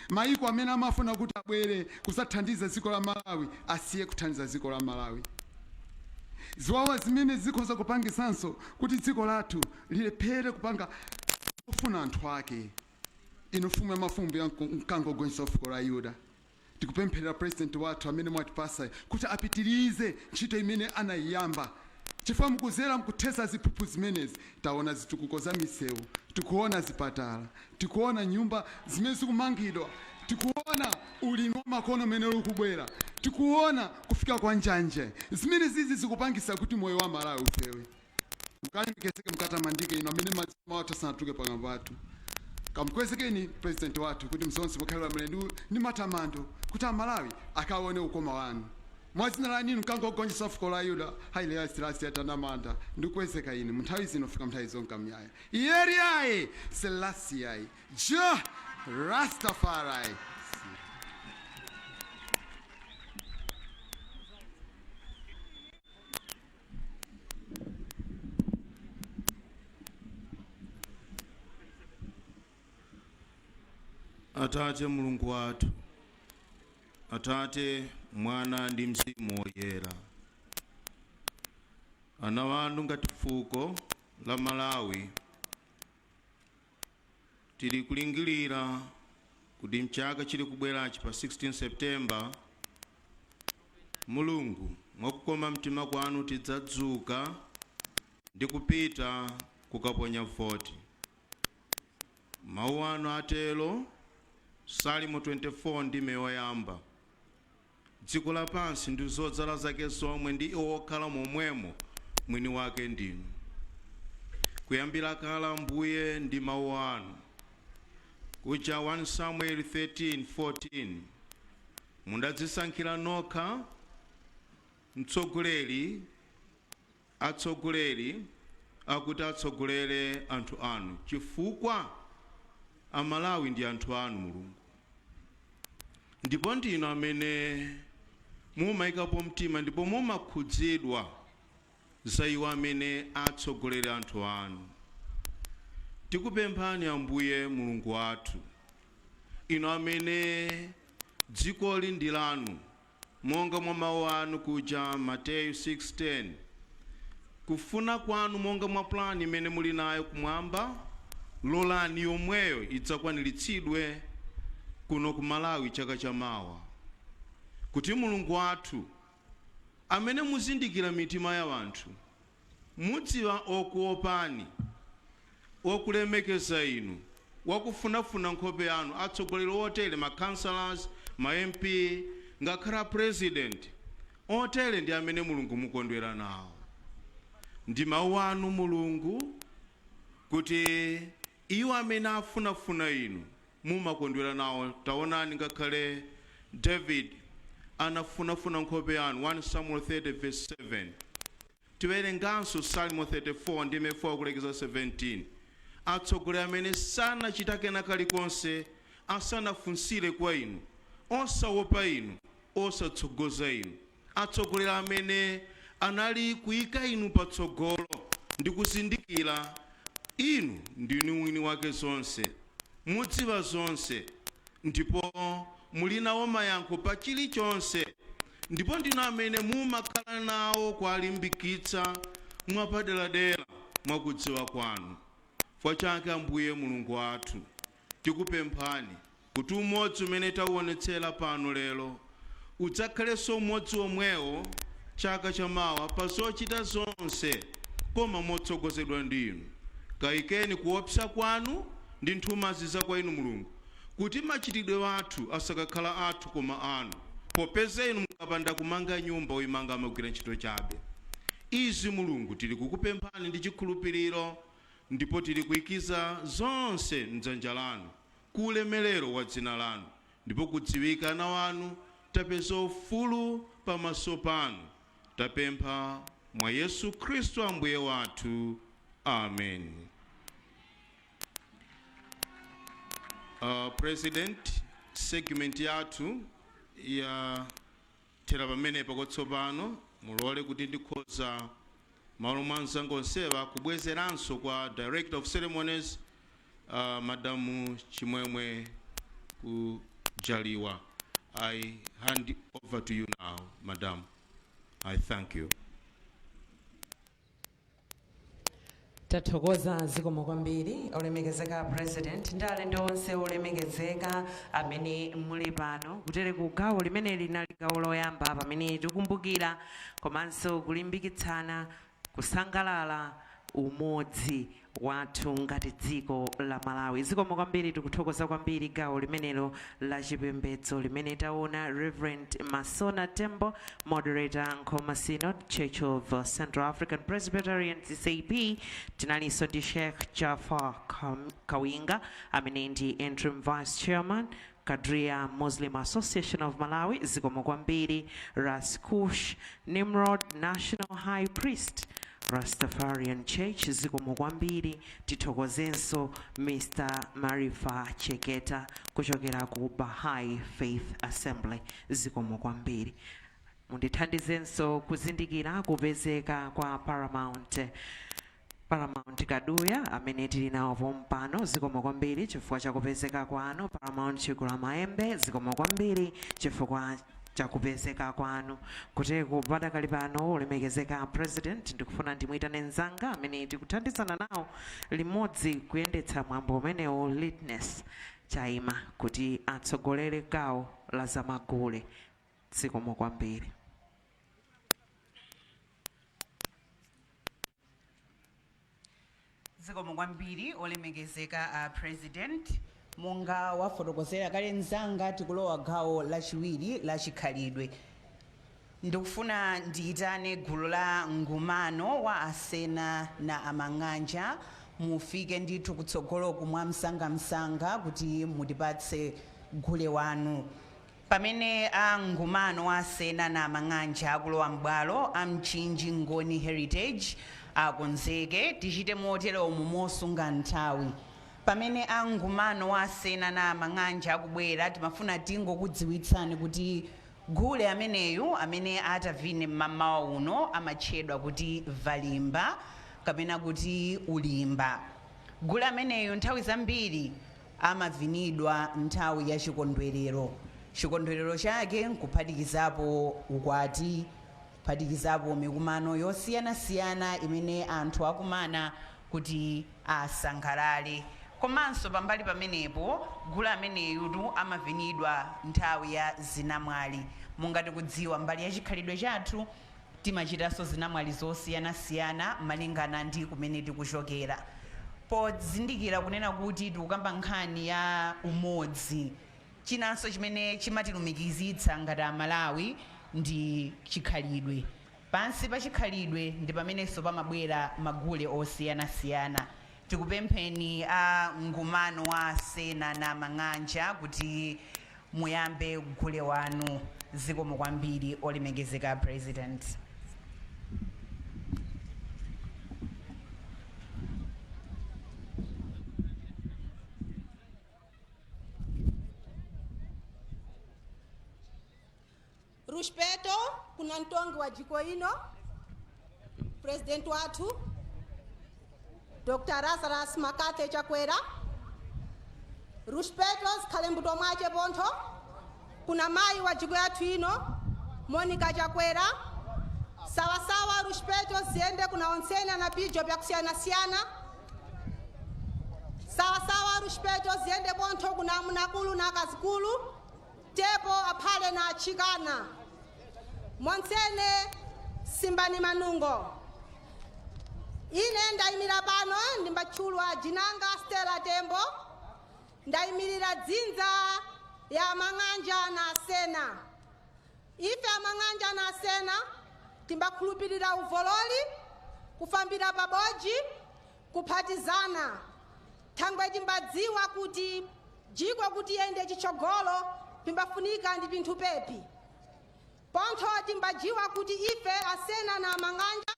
mayiko amene amafuna kuti abwere kudzathandiza dziko la Malawi asiye kuthandiza dziko la Malawi. Ziwawa zimene zikhoza kupangitsanso kuti dziko lathu lilephere kupanga kufuna anthu ake. Inu mfumu ya mafumu ya mkango ogonjetsa fuko la Yuda, tikupempherera President wathu amene mwatipasa kuti apitirize ntchito imene anayiyamba, chifukwa mukuzera mukuthetsa ziphuphu zimenezi taona zitukuko za misewu, tikuona zipatala, tikuona nyumba zimene zikumangidwa, tikuona ulimi wa makono umene ukubwera, tikuona kufika kwa njanje zimene zizi zikupangisa kuti moyo wa Malawi ufewe. Mukalemekezeke, mukatamandike inu amene mawu athu asanatuluke pakamwa pathu. Kamukwezekeni President wathu kuti mzonse mukhalira mlendu ndi matamando, kuti Amalawi akaone ukoma wanu. Mwa dzina la ninu mkango ogonjetsa fuko la Yuda, Haile Selassie atanamanda ndikukwezeka inu mu nthawi zino fika nthawi zonka muyaya. Yeriaye Selassie Jah Rastafari. Atate Mulungu wathu, Atate, Mwana ndi Mzimu Woyera, ana wanu ngati fuko la Malawi tili kulingirira kuti mchaka chili kubwerachi pa 16 September, Mulungu, mwakukoma mtima kwanu tidzadzuka ndi kupita kukaponya voti. Mawu anu atero, Salimo 24 ndime yoyamba, dziko lapansi ndi zodzala zake zomwe ndi iwo okhala momwemo, mwini wake ndinu. Kuyambira kale, Ambuye, ndi mawu anu kuja 1 Samuel 13 14, mundadzisankhira nokha mtsogoleri, atsogoleri akuti atsogolere anthu anu, chifukwa Amalawi ndi anthu anu, Mulungu, ndipo ndinu amene mumayikapo mtima ndipo mumakhudzidwa za iwo amene atsogolere anthu anu. Tikupemphani, Ambuye Mulungu wathu, inu amene dzikoli ndi lanu, monga mwa mawu anu kuja Mateyu 6:10, kufuna kwanu monga mwa plani imene muli nayo kumwamba, lolani yomweyo idzakwaniritsidwe kuno ku Malawi chaka chamawa, kuti Mulungu wathu amene muzindikira mitima ya anthu, mudziwa okuopani, okulemekeza inu, wakufunafuna nkhope yanu, atsogoleri otere, ma councillors, ma MP, ngakhale a President otere ndi amene Mulungu mukondwera nawo. Ndi mawu anu Mulungu kuti iwo amene afunafuna inu mumakondwera nawo. Taonani, ngakhale David anafunafuna nkhope yanu, 1 Samuel 30 verse 7. Tiwerenganso Salmo 34 ndime 4 kulekeza 17: atsogoleri amene sanachita kena kalikonse asanafunsire kwa inu, osaopa inu, osatsogoza inu, atsogoleri amene anali kuyika inu patsogolo ndi kuzindikira inu ndinu mwini wake zonse, mudziwa zonse ndipo muli nawo mayankho pa chilichonse, ndipo ndinu amene mumakhala nawo kuwalimbikitsa mwapaderadera mwakudziwa kwanu. Chifukwa chake, Ambuye Mulungu wathu, tikupemphani kuti umodzi umene tauonetsera pano lero udzakhalenso umodzi omwewo chaka chamawa pa zochita zonse, koma motsogozedwa ndi inu. Kayikeni kuopsa kwanu ndi nthumazi za kwa inu Mulungu, kuti machitidwe athu asakakhala athu koma anu, popeza inu mukapanda kumanga nyumba, oyimanga amagwira ntchito chabe. Izi, Mulungu, tili kukupemphani ndi chikhulupiriro, ndipo tili kuyikiza zonse mdzanja lanu ku ulemerero wa dzina lanu, ndipo kudziwika ana wanu tapeza ufulu pamaso panu. Tapempha mwa Yesu Khristu Ambuye wathu, amen. President, segment yathu ya thera pamenepa. Kwatsopano mulole kuti ndikhoza malo mwa mzanga onsewa kubwezeranso kwa director of ceremonies, Madamu Chimwemwe Kujaliwa. I hand over to you now, madam. I thank you. Tathokoza, zikomo kwambiri, olemekezeka President ndi alendo onse olemekezeka amene muli pano. Kutere ku gawo limene linali gawo loyamba pamene tikumbukira komanso kulimbikitsana kusangalala umodzi wathu ngati dziko la Malawi. Zikomo kwambiri, tikuthokoza kwambiri gawo limenelo la chipembedzo limene taona Reverend Masona Tembo, moderator, Nkhoma Synod, Church of Central African Presbyterian, CCAP. Tinalinso ndi Sheikh Jafar Kawinga amene ndi interim vice chairman, Kadria Muslim Association of Malawi. Zikomo kwambiri. Raskush Nimrod, national high priest, Rastafarian Church. Zikomo kwambiri. Tithokozenso Mr Marifa Cheketa kuchokera ku Bahai Faith Assembly. Zikomo kwambiri. Mundithandizenso kuzindikira kupezeka kwa Paramount Kaduya amene tili nawo pompano. Zikomo kwambiri chifukwa chakupezeka kwanu. Paramount Chigula Maembe, zikomo kwambiri chifukwa chakupezeka kwanu. Kuteku padakali pano, olemekezeka President, ndikufuna ndimuyitane mzanga amene tikuthandizana nawo limodzi kuyendetsa mwambo umenewu, Litness Chaima, kuti atsogolere gawo la zamagule. Zikomo kwambiri. Zikomo kwambiri, olemekezeka a President. Monga wafotokozera kale mzanga, tikulowa gawo lachiwiri la chikhalidwe. Ndikufuna ndiyitane gulu la Ngumano wa Asena na Amang'anja, mufike ndithu kutsogoloku mwa msangamsanga kuti mutipatse gule wanu. Pamene a Ngumano wa Asena na Amang'anja akulowa m'bwalo, a Mchinji Ngoni Heritage akonzeke. Tichite moteromu mosunga nthawi. Pamene a Ngumano wa Asena na Amang'anja akubwera, timafuna tingokudziwitsani kuti gule ameneyu amene atavine mmamawa uno amatchedwa kuti valimba kapena kuti ulimba. Gule ameneyu nthawi zambiri amavinidwa nthawi ya chikondwerero. Chikondwerero chake nkuphatikizapo ukwati, kuphatikizapo mikumano yosiyanasiyana imene anthu akumana kuti asangalale. Komanso pambali pamenepo, gule ameneyutu amavinidwa nthawi ya zinamwali. Monga tikudziwa, mbali ya chikhalidwe chathu timachitanso zinamwali zosiyanasiyana malingana ndi kumene tikuchokera. Pozindikira kunena kuti tikukamba nkhani ya umodzi, chinanso chimene chimatilumikizitsa ngati Amalawi ndi chikhalidwe. Pansi pa chikhalidwe ndi pamenenso pamabwera magule osiyanasiyana. Tikupempheni a ngumano wa Sena na Mang'anja kuti muyambe gule wanu. Zikomo kwambiri, olemekezeka President. Respeto kuna mtongi wa jiko ino, President wathu Dr. Lazarus McCarthy Chakwera. Respeto zikhale mbuto mwace pontho kuna mayi wa jiko yathu ino, Monica Chakwera. Sawasawa respeto ziyende kuna onsene na bijo byakusiyanasiyana. Sawasawa respeto ziyende pontho kuna amunakulu na akazikulu, tepo aphale na achikana. Monsene simbani manungo. Ine ndayimira pano ndimbatchulwa jinanga Stella Tembo, ndayimirira dzinza ya Mang'anja na Sena. Ife Amang'anja na Sena timbakhulupirira uvololi, kufambira pabodzi, kuphatizana. Thangwe timbadziwa kuti jiko kuti yende chitsogolo pimbafunika ndi pinthu pepi. Pontho timbadziwa kuti ife Asena na Mang'anja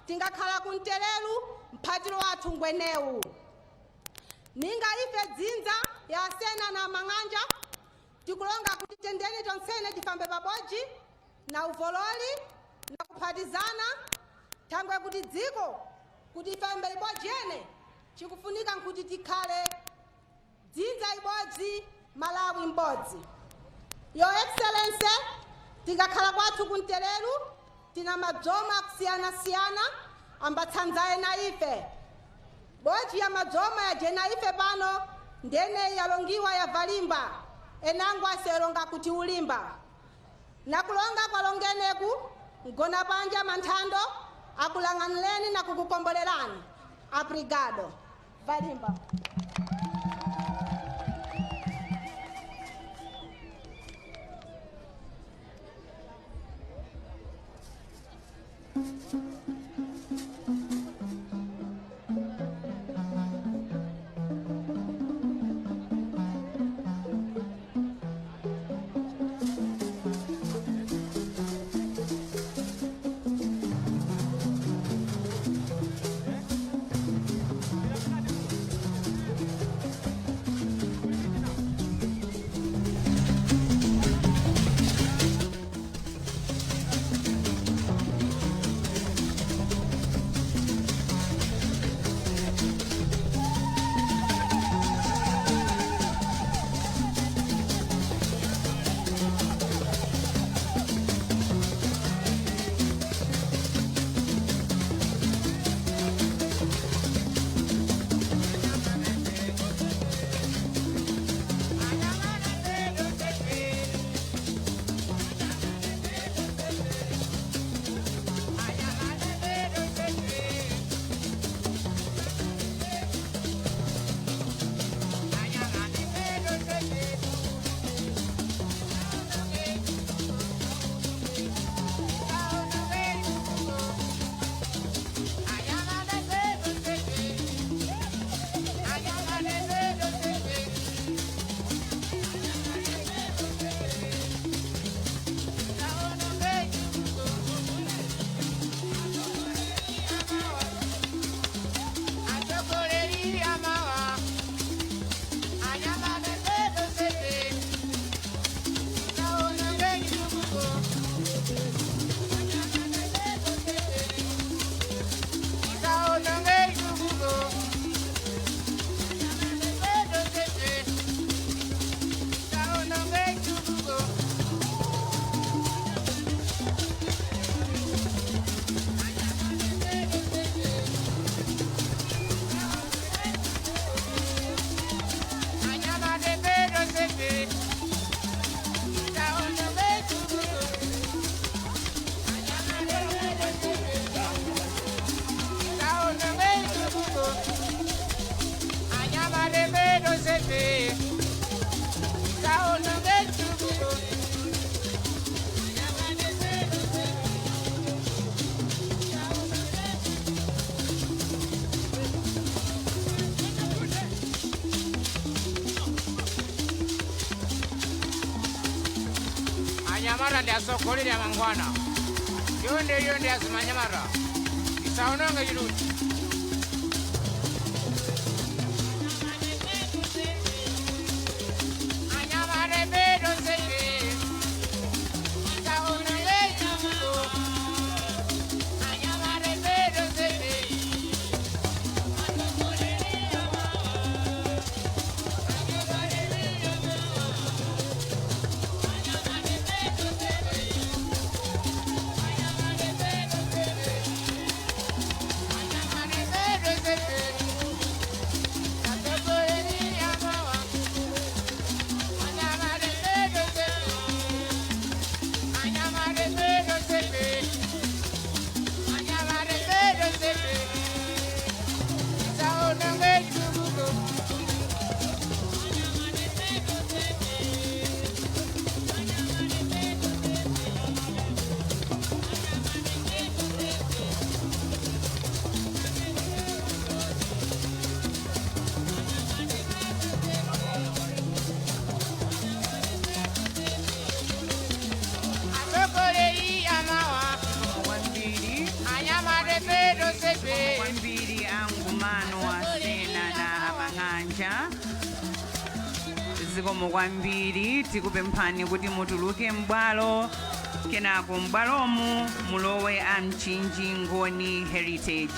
tingakhala kumtereru mphatiro wathu ngwenewu. Ninga ife dzinza ya Asena na Mang'anja tikulonga kuti tendeni tonsene tifambe pabodzi na uvololi na kuphatizana. Thangwe kuti dziko kuti ifambe ibodzi ene chikufunika nkuti tikhale dzinza ibodzi, Malawi mbodzi. Your Excellency, tingakhala kwathu kumtereru tina madzoma akusiyana-siyana ambatsanza ena ife. Bodzi ya madzoma yajena ife pano ndene yalongiwa ya valimba, enango aselonga kuti ulimba. Nakulonga kwalongeneku mgona panja manthando akulang'anileni na kukukombolerani. Aprigado. Valimba. Anyamata ndi atsogoleri amangwana. Yonde yonde azimanyamata. Isaononge chiluchi. Anyamata bedo nzepe. Isaononge chiluchi. Anyamata bedo nzepe. Kwambiri angumano asena na amang'anja. Zikomo kwambiri. Tikupemphani kuti mutuluke m'bwalo, kenako m'bwalomu mulowe a Mchinji Ngoni Heritage.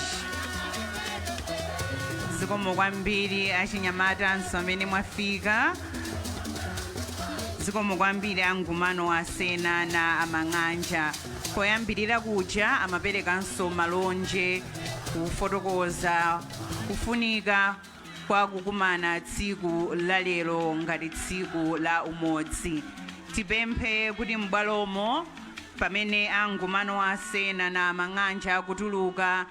Zikomo kwambiri achinyamata amene mwafika. Zikomo kwambiri angumano asena na amang'anja. Poyambirira kuja amaperekanso malonje kufotokoza kufunika kwa kukumana tsiku la lero ngati tsiku la umodzi. Tipemphe kuti m'bwalomo pamene angumano asena na amang'anja akutuluka,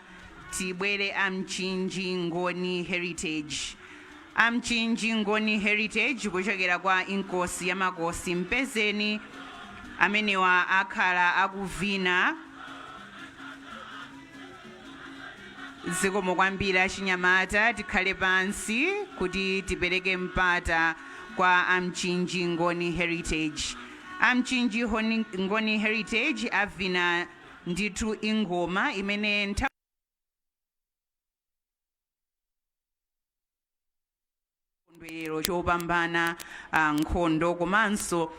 tibwere a Mchinji Ngoni Heritage. A Mchinji Ngoni Heritage kuchokera kwa Inkosi ya Makosi Mpezeni, amenewa akhala akuvina. Zikomo kwambiri achinyamata. Tikhale pansi kuti tipereke mpata kwa Amchinji Ngoni Heritage. Amchinji Ngoni Heritage avina ndithu ingoma imene nthawi chopambana nkhondo, komanso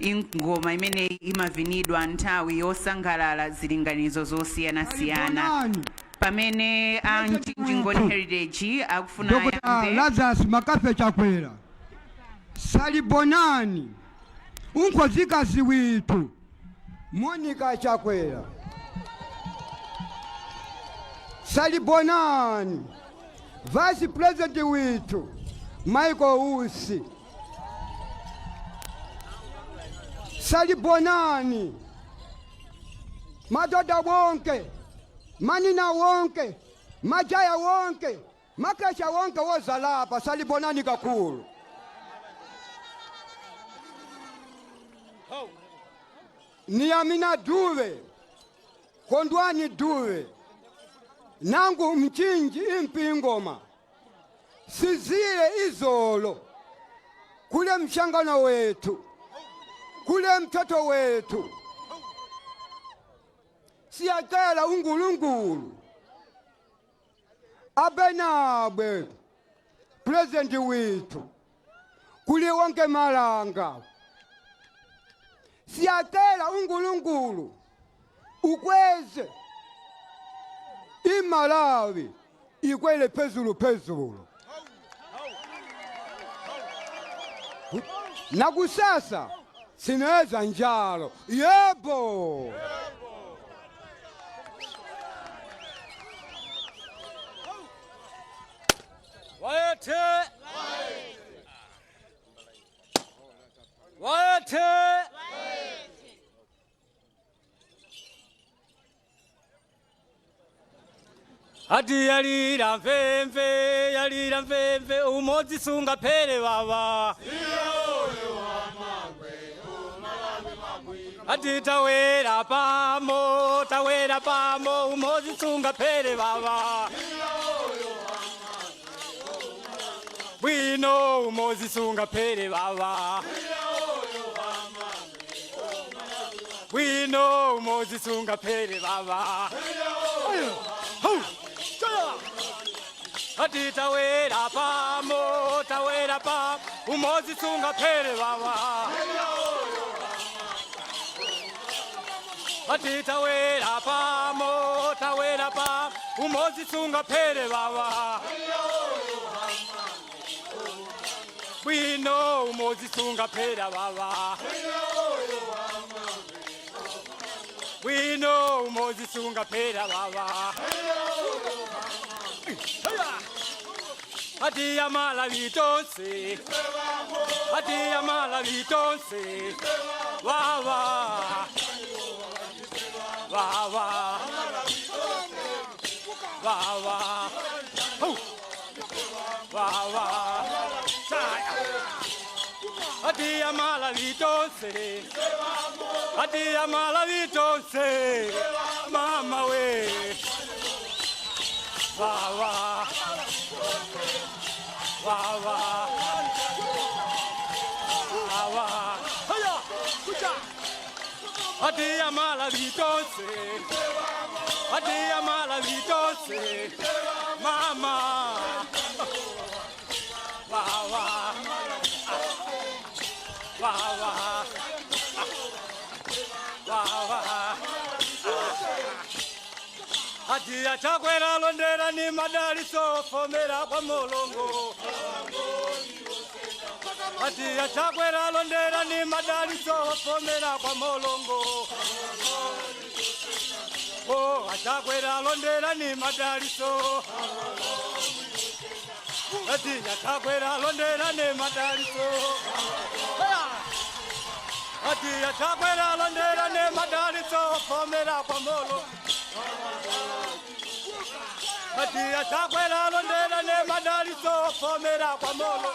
ingoma imene imavinidwa nthawi yosangalala zilinganizo zosiyanasiyana. Salibonani. Pamene a Mchinji Ngoni Heritage akufuna Dr. ayambe. Lazarus McCarthy Chakwera, salibonani unkhozikazi withu Monica Chakwera, salibonani Vice President withu Michael Usi, salibonani madoda wonke, manina wonke, majaya wonke, makesha wonke wozalapha, salibonani kakhulu. Niyamina Duve, Kondwani Duve, nangu Mchinji impi ingoma sizile izolo kule mshangano wethu, kule mtoto wethu, siyacela uNkulunkulu abenabwe president wethu kule wonke malanga. Siyacela uNkulunkulu ukweze iMalawi ikwele phezulu phezulu. Nakusasa sinaweza njalo. Yebo. Wayethe! Wayethe! Ati yalira mfemfe, yalira mfemfe, umodzi sungaphere baba. Ati tawera pamo, tawera pamo, umodzi sungaphere baba. Bwino umodzi sungaphere baba. Bwino umodzi sungaphele baba. Hau! Chaya! Ati tawera pamo, tawera pa, umodzi sungaphele baba. Ati tawera pamo, tawera pa, umodzi sungaphele baba. Bwino umodzi sungaphela baba. Bwino umodzi sungaphela baba. Ati amalawi tonse, ati amalawi tonse, wawa, wawa, wawa, hau, wawa, chaya. Ati amalawi tonse, ati amalawi tonse, mama we, wawa. Wawa, wawa, haya, kucha. Ati amalawi tonse, ati amalawi tonse, mama. Wawa, wawa, wawa. Ati achakwera londera ni madaliso fomera kwa Mulungu. Ati achakwera londera ni madaliso fomera kwa Mulungu. Oh, achakwera londera ni madaliso. Ati achakwera londera ni madaliso. Hey! Ati achakwera londera ni madaliso fomera kwa Mulungu. Ati achakwera londera ne madaliso fomera kwa molo.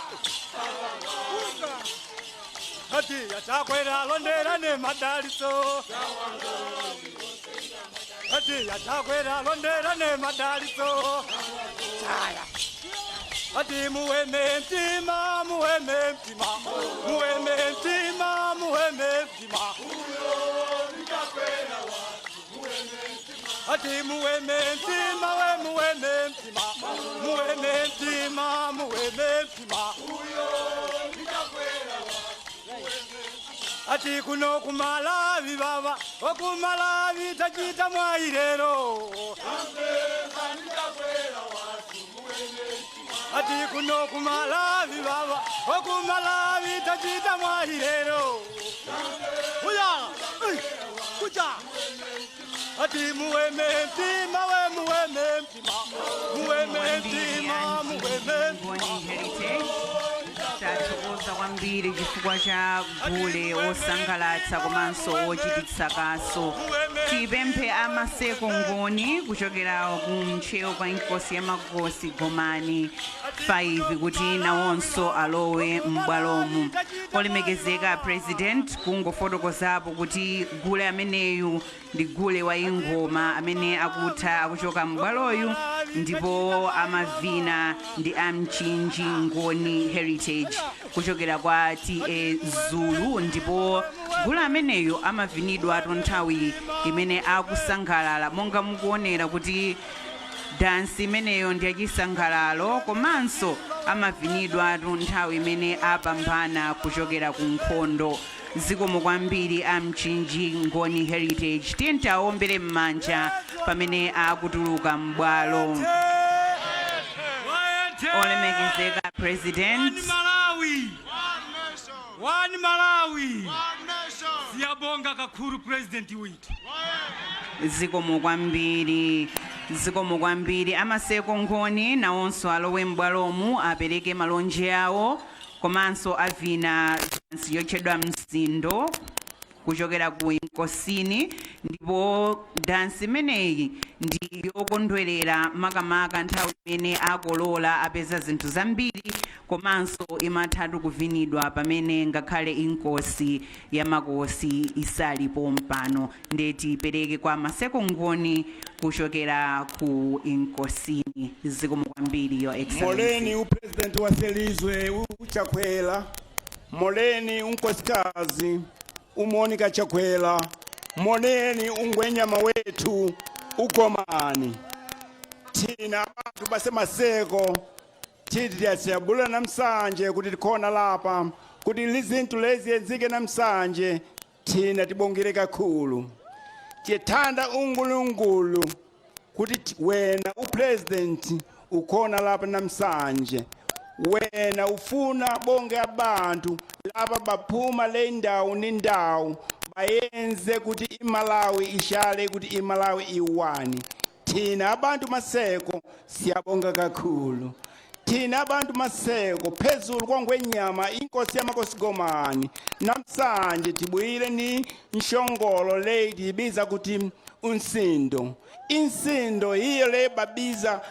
Ati achakwera londera ne madaliso. Ati achakwera londera ne madaliso. Chaya. Ati muweme mtima, muweme mtima, muweme mtima, muweme mtima. Ati muweme mtima, we muweme mtima, muweme mtima, muweme mtima. Ati kuno kumalawi baba, okumalawi tachita mwairero. Ati kuno kumalawi baba, okumalawi tachita mwairero. Uya, kuja. Ati muweme mtima, we muweme mtima, muweme mtima, muweme Ngoni Heritage tathokoza kwambiri chifukwa cha gule osangalatsa komanso ochititsa kaso. Tipemphe amaseko ngoni kuchokera ku ntcheu kwa inkosi ya magosi Gomani 5 kuti nawonso alowe m'bwalomu. Olemekezeka President, kungofotokozapo kuti gule ameneyu ndi gule wa ingoma amene akutha akuchoka m'bwaloyu ndipo amavina ndi amchinji Ngoni Heritage kuchokera kwa TA Zulu, ndipo gule ameneyu amavinidwa nthawi imene akusangalala monga mukuonera kuti dansi imeneyo ndi yachisangalalo, komanso amavinidwa nthawi imene apambana kuchokera ku nkhondo. Zikomo kwambiri amchinji Ngoni Heritage. Tiye tiwaombere m'manja pamene akutuluka m'bwalo. Olemekezeka President, Malawi, one Malawi, siyabonga kakhulu President wethu. Zikomo kwambiri, zikomo kwambiri. Amaseko ngoni nawonso alowe m'bwalomu apereke malonje awo, komanso avina dansi yotchedwa msindo kuchokera ku Inkosini, ndipo dansi imeneyi ndi yokondwerera makamaka nthawi imene akolola apeza zinthu zambiri, komanso imathatu kuvinidwa pamene ngakhale inkosi ya makosi isalipo mpano. Ndeti ipereke kwa Maseko Ngoni kuchokera ku Inkosini. Zikomo kwambiri, Your Excellency. Moleni upresident waselizwe uChakwera, moleni unkosikazi uMonica Chakwera. Moneni ungwenyama wethu ugomani. Thina abantu basemaseko thithi tiyasiyabula namhlanje kuti tikhona lapha kuti lizinto lezi yenzike namhlanje, thina tibongile kakhulu. Tiyethanda uNkulunkulu kuti wena upresident ukhona lapha namhlanje. Wena ufuna bonke abantu laba baphuma le ndawo nendawo bayenze kuti iMalawi ishale, kuti iMalawi iwani. Thina abantu maseko siyabonga kakhulu. Thina abantu maseko phezulu kwangwenyama inkosi yamakosi Gomani, namhlanje tibuyile ni nshongolo le tiyibiza kuti unsindo. Insindo yiyo le babiza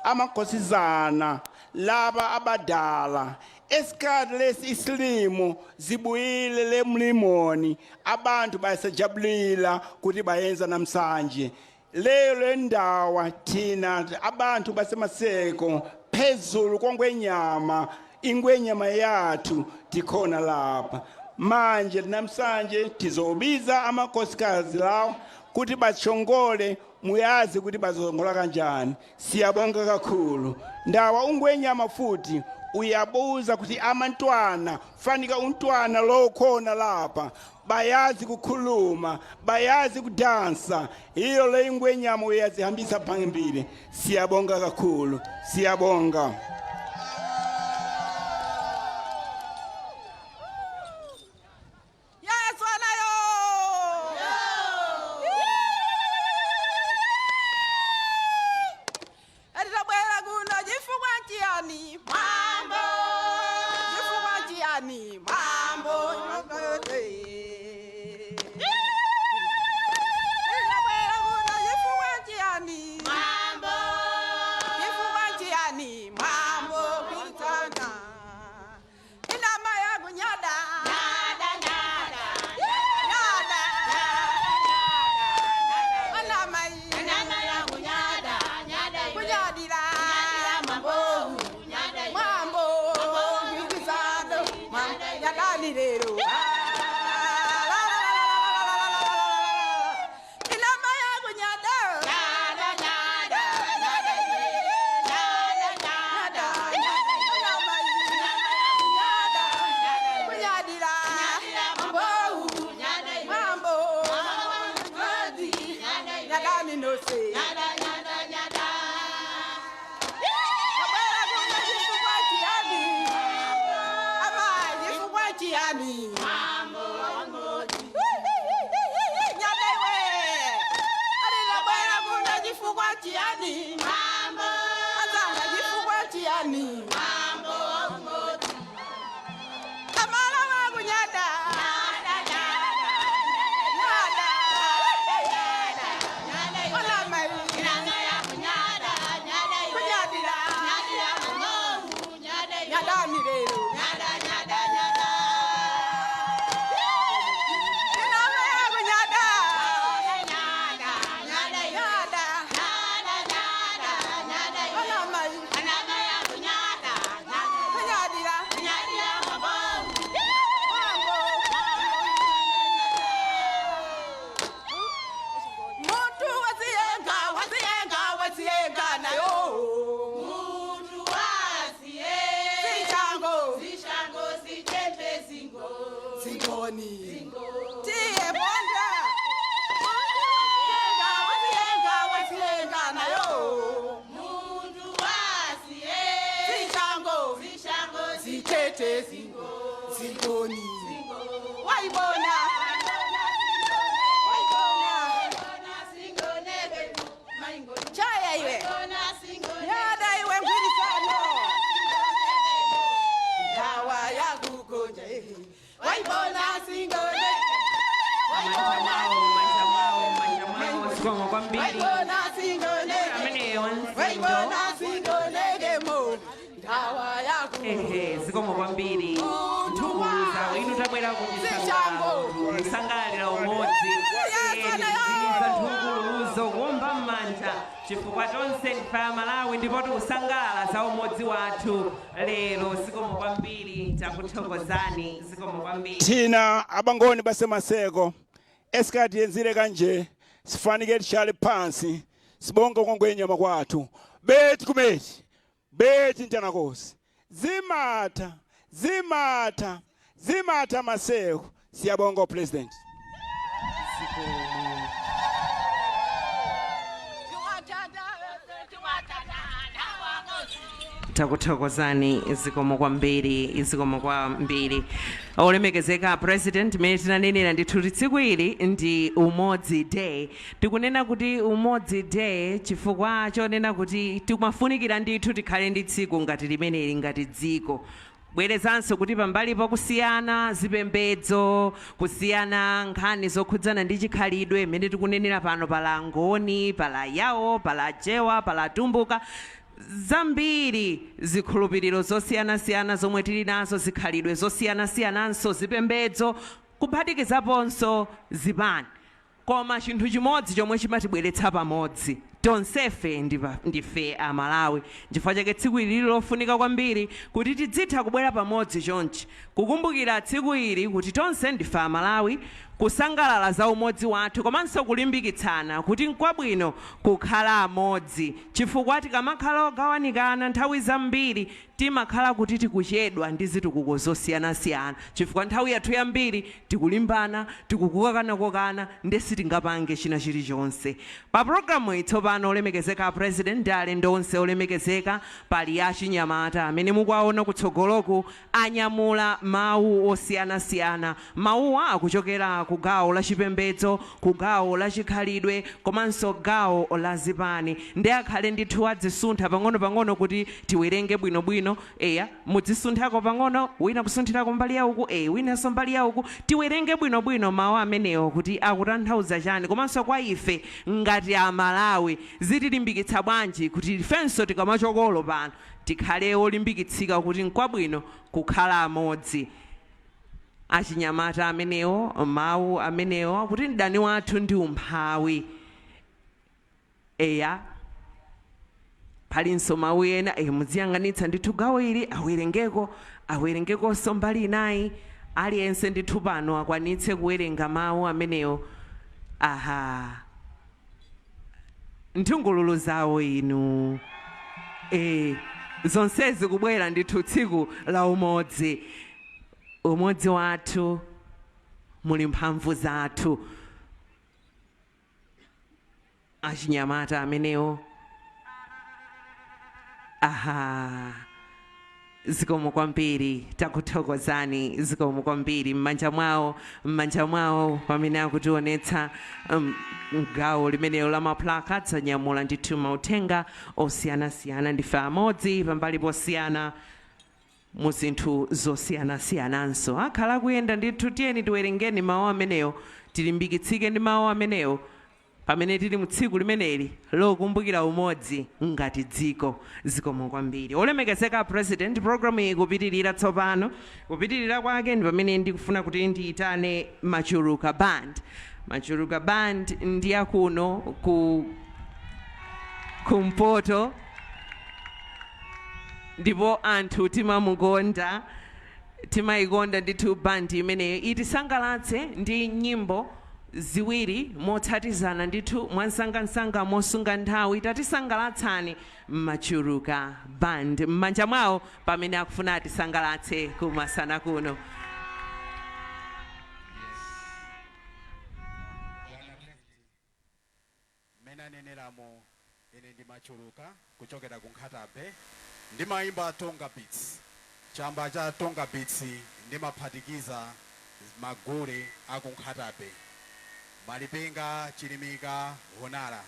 amakhosizana laba abadala. Esikhathi lesi isilimo zibuyile le mlimoni, abantu bayasejabulila kuti bayenza namhlanje leyo le ndawa. Thina abantu basemaseko phezulu kwangwenyama ingwenyama yathu tikhona lapha manje. Namhlanje tizobiza amakhosikazi lawo kuti bashongole, muyazi kuti bazongola kanjani. Siyabonga kakhulu. Ndawa ungwenyama futhi uyabuza kuti amantwana fanika untwana lo khona lapha bayazi kukhuluma, bayazi kudansa. Iyo le ingwenyama uyazihambisa phambili. Siyabonga kakhulu, siyabonga. Yaswanayo. Atabwera kuno chifukwa chiyani? Mwambo. Chifukwa chiyani? Mwambo. Atabwera kuno chifukwa chiyani? Mwambo. Chifukwa chiyani? Mwambo kuitana. Inama yakunyada. Nyada, nyada. Nyada. Anama inama yakunyada. Nyada. Kunyadira. Mambo. Mambo. Kuitana. Nyadani lero. Inama yakunyada. Nyada, nyada. Nyada. Nyada. Inama nyada. Kunyadira. Mambo. Mambo. Nyadani no se. Abwera kuno chifukwa chiyani? Ama chifukwa chiyani? Nyada iwe. Abwera kuno chifukwa chiyani? Azanga chifukwa chiyani? Amala wakunyada. Nyada. Olama. Kunyadira. Nyadani lero. Inama yakunyada. Nyada. Olama. Kunyadira. Mambo. Muntu waziyenga, waziyenga, waziyenga nayo. Muntu waziyenga. Sishango. Sishango sichembe singo. Singoni. Tiye bonda. Waziyenga, waziyenga, waziyenga nayo. Muntu waziyenga. Sishango. Sishango sichete singo. Singoni. Waibona. Waibona. Chaya iwe. Nyada iwe ngwirisano. Ndawa yakugonja. Waibona singone. Manja mwawo, manja mwawo, manja mwawo. Zikomo kwambiri. Waibona singone. Ameneyo wansindo. Waibona singone mo. Ndawa yakugonja. Ehe, zikomo kwambiri. Nthukuluza inu tabwera kusangalalira umodzi, tiziliza nthukuluzo kuomba m'manja chifukwa tonse ndife Amalawi ndipo tikusangalala za umodzi wathu lero. Zikomo kwambiri, takuthokozani, zikomo kwambiri. Thina abangoni basemaseko. Esikhathi yenzile kanje sifanike tishale phansi sibonke kongwenyama kwathu bethi kumethi bethi ntanakosi zimatha zimatha zimatha maseko. Siyabonga, President. Takuthokozani, zikomo kwambiri, zikomo kwambiri, olemekezeka President. Mmene tinanenera ndithu, tsiku ili ndi Umodzi Day. Tikunena kuti Umodzi Day chifukwa chonena kuti timafunikira ndithu tikhale ndi tsiku ngati limeneli ngati dziko. Bwerezanso kuti pambali pakusiyana zipembedzo, kusiyana nkhani zokhudzana ndi chikhalidwe, mmene tikunenera pano pala Ngoni, pala Yawo, pala Chewa, pala Tumbuka, zambiri zikhulupiriro zosiyanasiyana zomwe tili nazo, zikhalidwe zosiyanasiyananso, zipembedzo, kuphatikizaponso zipani, koma chinthu chimodzi chomwe chimatibweretsa pamodzi tonsefe ndife Amalawi. Chifukwa chake tsiku ili lili lofunika kwambiri kuti tidzitha kubwera pamodzi chonchi, kukumbukira tsiku ili kuti tonse ndife Amalawi, kusangalala za umodzi wathu, komanso kulimbikitsana kuti nkwabwino kukhala amodzi, chifukwa tikamakhala ogawanikana nthawi zambiri timakhala kuti tikuchedwa ndi zitukuko zosiyanasiyana, chifukwa nthawi yathu yambiri tikulimbana, tikukukakanakokana, nde sitingapange china chilichonse. Pa programu iyi tsopano, olemekezeka President ndi alendo onse olemekezeka, pali achinyamata amene mukuwaona kutsogoloku anyamula mawu osiyanasiyana. Mawuwa akuchokera ku gawo la chipembedzo, ku gawo la chikhalidwe, komanso gawo la zipani, ndi akhale ndithu adzisuntha pang'ono-pang'ono kuti tiwerenge bwinobwino. Eya, mudzisunthako pang'ono, wina kusunthirako mbali yauku, winanso mbali yauku, tiwerenge bwinobwino mawu amenewo kuti akutanthauza chani, komanso kwa ife ngati Amalawi zitilimbikitsa bwanji kuti ifenso tikamachokolo pano tikhale olimbikitsika kuti nkwabwino kukhala amodzi. Achinyamata amenewo, mawu amenewo akuti mdani wathu ndi umphawi. Eya, palinso mawu ena. Mudziyang'anitsa ndithu gawo ili, awerengeko, awerengekonso mbali inayi. Aliyense ndithu pano akwanitse kuwerenga mawu amenewo. Aha, nthungululu zawo inu. Zonsezi kubwera ndithu tsiku la umodzi. Umodzi wathu muli mphamvu zathu. Achinyamata amenewo, aha, zikomo kwambiri, takuthokozani, zikomo kwambiri. M'manja mwawo, m'manja mwawo pamene akutionetsa gawo limenelo la maplacards, anyamula ndithu mauthenga osiyanasiyana. Ndife amodzi pambali posiyana mu zinthu zosiyanasiyananso. Akhala kuyenda ndithu. Tiyeni tiwerengeni mawu amenewo, tilimbikitsike ndi mawu amenewo pamene tili mu tsiku limeneli lokumbukira umodzi ngati dziko. Zikomo kwambiri, olemekezeka President. Programu iyi kupitirira tsopano, kupitirira kwake ndi pamene ndikufuna kuti ndiyitane Machuruka Band. Machuruka Band ndi yakuno ku kumpoto, ndipo anthu timamukonda, timayikonda ndithu bandi imeneyo. Itisangalatse ndi nyimbo ziwiri motsatizana ndithu, mwansangansanga, mosunga nthawi. Tatisangalatsani, Machuruka Band, m'manja mwawo pamene akufuna atisangalatse kumasana kuno. Mmene aneneramo, ine ndimachuluka kuchokera ku Nkhata Bay. Ndimayimba Tonga Beats. Chamba cha Tonga Beats ndimaphatikiza magule aku Nkhata Bay, malipenga, chilimika, honala.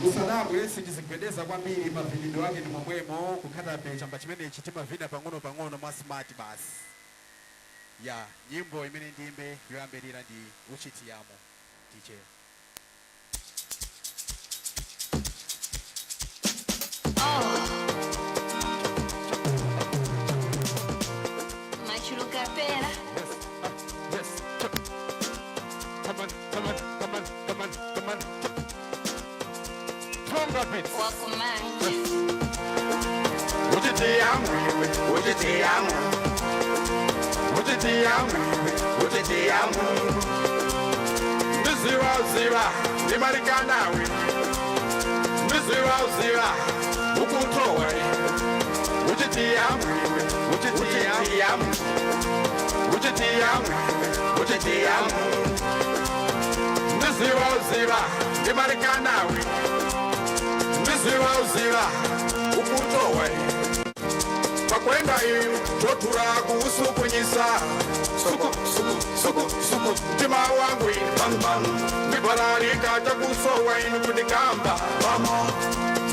Musadabwe sitizigwedeza kwambiri, mavinidwe ake ndi momwemo ku Nkhata Bay. Chamba chimenechi timavina pang'ono-pang'ono mwa smart basi. Ya nyimbo imene ndiyimbe yoyambirira ndi Uchitiyamo. DJ. Machuruka pera. Yes. Come on, come on, come on, come on, come on. Tonga Beats. Wakumanja. Uchitiyamo iwe, uchitiyamo. Uchitiyamo iwe, uchitiyamo. Ndiziva uziva ndimarikanawe, ndiziva uziva ukutowe uchitiyamwe uchitiyamwe uchitiyamwe uchitiyamwe. Ndiziva uziva ndimarikanawe, ndiziva uziva ukutowe pakwenda iyo totura kuusukunyisa suku suku suku suku mtima wangu bang bang ndikwararika chakusowa inu kundikamba pamo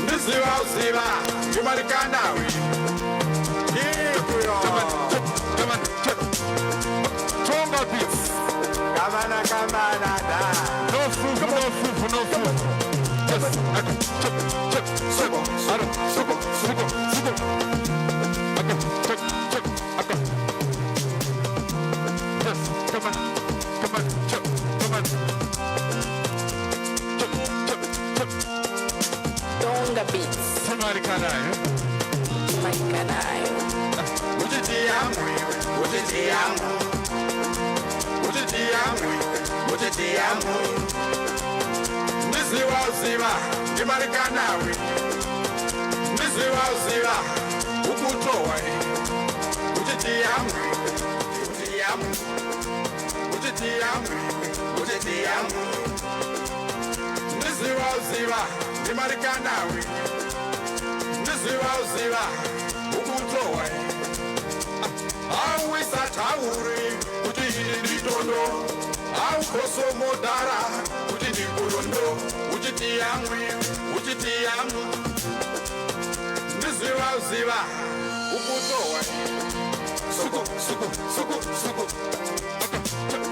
ndiziva uziva ndimarikanawe. Tonga beats. Kamana kamana da. No fufu, no fufu, no fufu. Yes. Chip, chip, suko, suko, suko, suko. Chip, chip, aka. Yes, come on, come on, chip, come on. Chip, chip, chip. Tonga beats. Timarikanayo. Timarikanayo. Uchitiyamwe, uchitiyamwe. Uchitiyamwe, uchitiyamwe. Ndiziva uziva, ndimarikanawe. Ndiziva uziva, ukutowe. Uchitiyamwe, uchitiyamwe. Uchitiyamwe, uchitiyamwe. Ndiziva uziva, ndimarikanawe. Ndiziva uziva, ukutowe. Awisatauri kuti ini nditondo, aukosomodhara kuti ndikurondo. Uchitiyamwe, uchitiyamwe. Ndiziva uziva, ukutowe. Suku, suku, suku, suku. Aka, chap.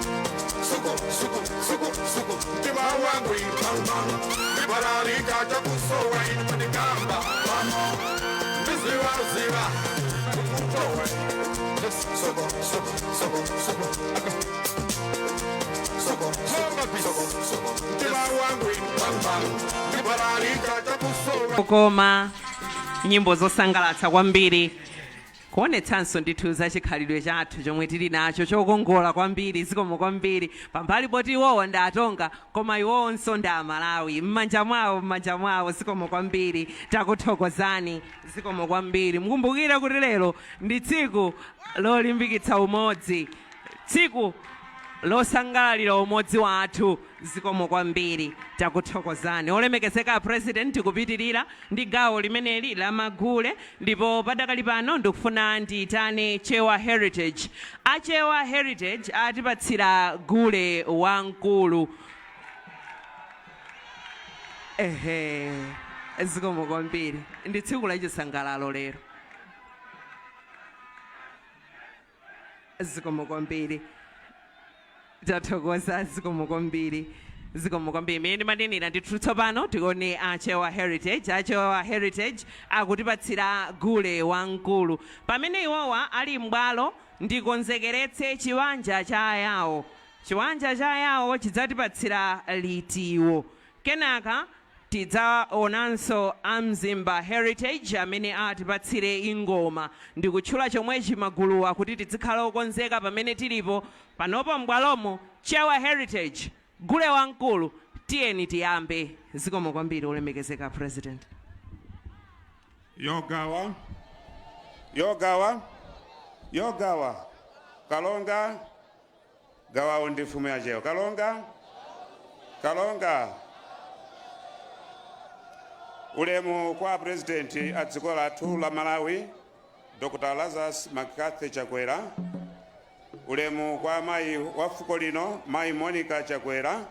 Suku, suku, suku, suku. Mtima wangu bang bang. Ndibararika chakusowa inu kundikamba pamo. Ndiziva uziva, ukutowe. Yes, suku, suku, suku, suku. Aka. Suku, suku, suku, suku. Mtima wangu bang bang. Ndibararika chakusowa. Koma nyimbo zosangalatsa kwambiri, kuonetsanso ndithu za chikhalidwe chathu chomwe tili nacho chokongola kwambiri. Zikomo kwambiri. Pambali poti iwowo ndi Atonga, koma iwowonso ndi Amalawi m'manja mwawo, m'manja mwawo. Zikomo kwambiri, takuthokozani, zikomo kwambiri. Mukumbukire kuti lero ndi tsiku lolimbikitsa umodzi, tsiku losangalalira umodzi wathu. Zikomo kwambiri, takuthokozani. Olemekezeka President, kupitirira ndi gawo limeneli la magule, ndipo padakali pano ndikufuna ndiyitane Chewa Heritage. Achewa Heritage atipatsira gule wamkulu. Ehe, zikomo kwambiri. Ndi tsiku la chisangalalo lero. Zikomo kwambiri, tathokoza, zikomo kwambiri, zikomo kwambiri. Mene ndimanenera ndithu, tsopano tione Achewa Heritage. Achewa Heritage akutipatsira gule wamkulu. Pamene iwowa ali m'bwalo, ndikonzekeretse chiwanja cha Ayawo. Chiwanja cha Ayawo chidzatipatsira litiwo. Kenaka tidzaonanso Amzimba Heritage amene atipatsire ingoma. Ndikutchula chomwechi maguluwa kuti tizikhala okonzeka pamene tilipo panopo m'bwalomo. Chewa Heritage, gule wamkulu, tiyeni tiyambe. Zikomo kwambiri, olemekezeka President. Yogawa, yogawa, yogawa. Kalonga gawawo ndi mfumu yachewa. Kalonga, kalonga. Ulemu kwa President a dziko lathu la Malawi, Dr Lazarus McCarthy Chakwera. Ulemu kwa mayi wa fuko lino, Mayi Monica Chakwera.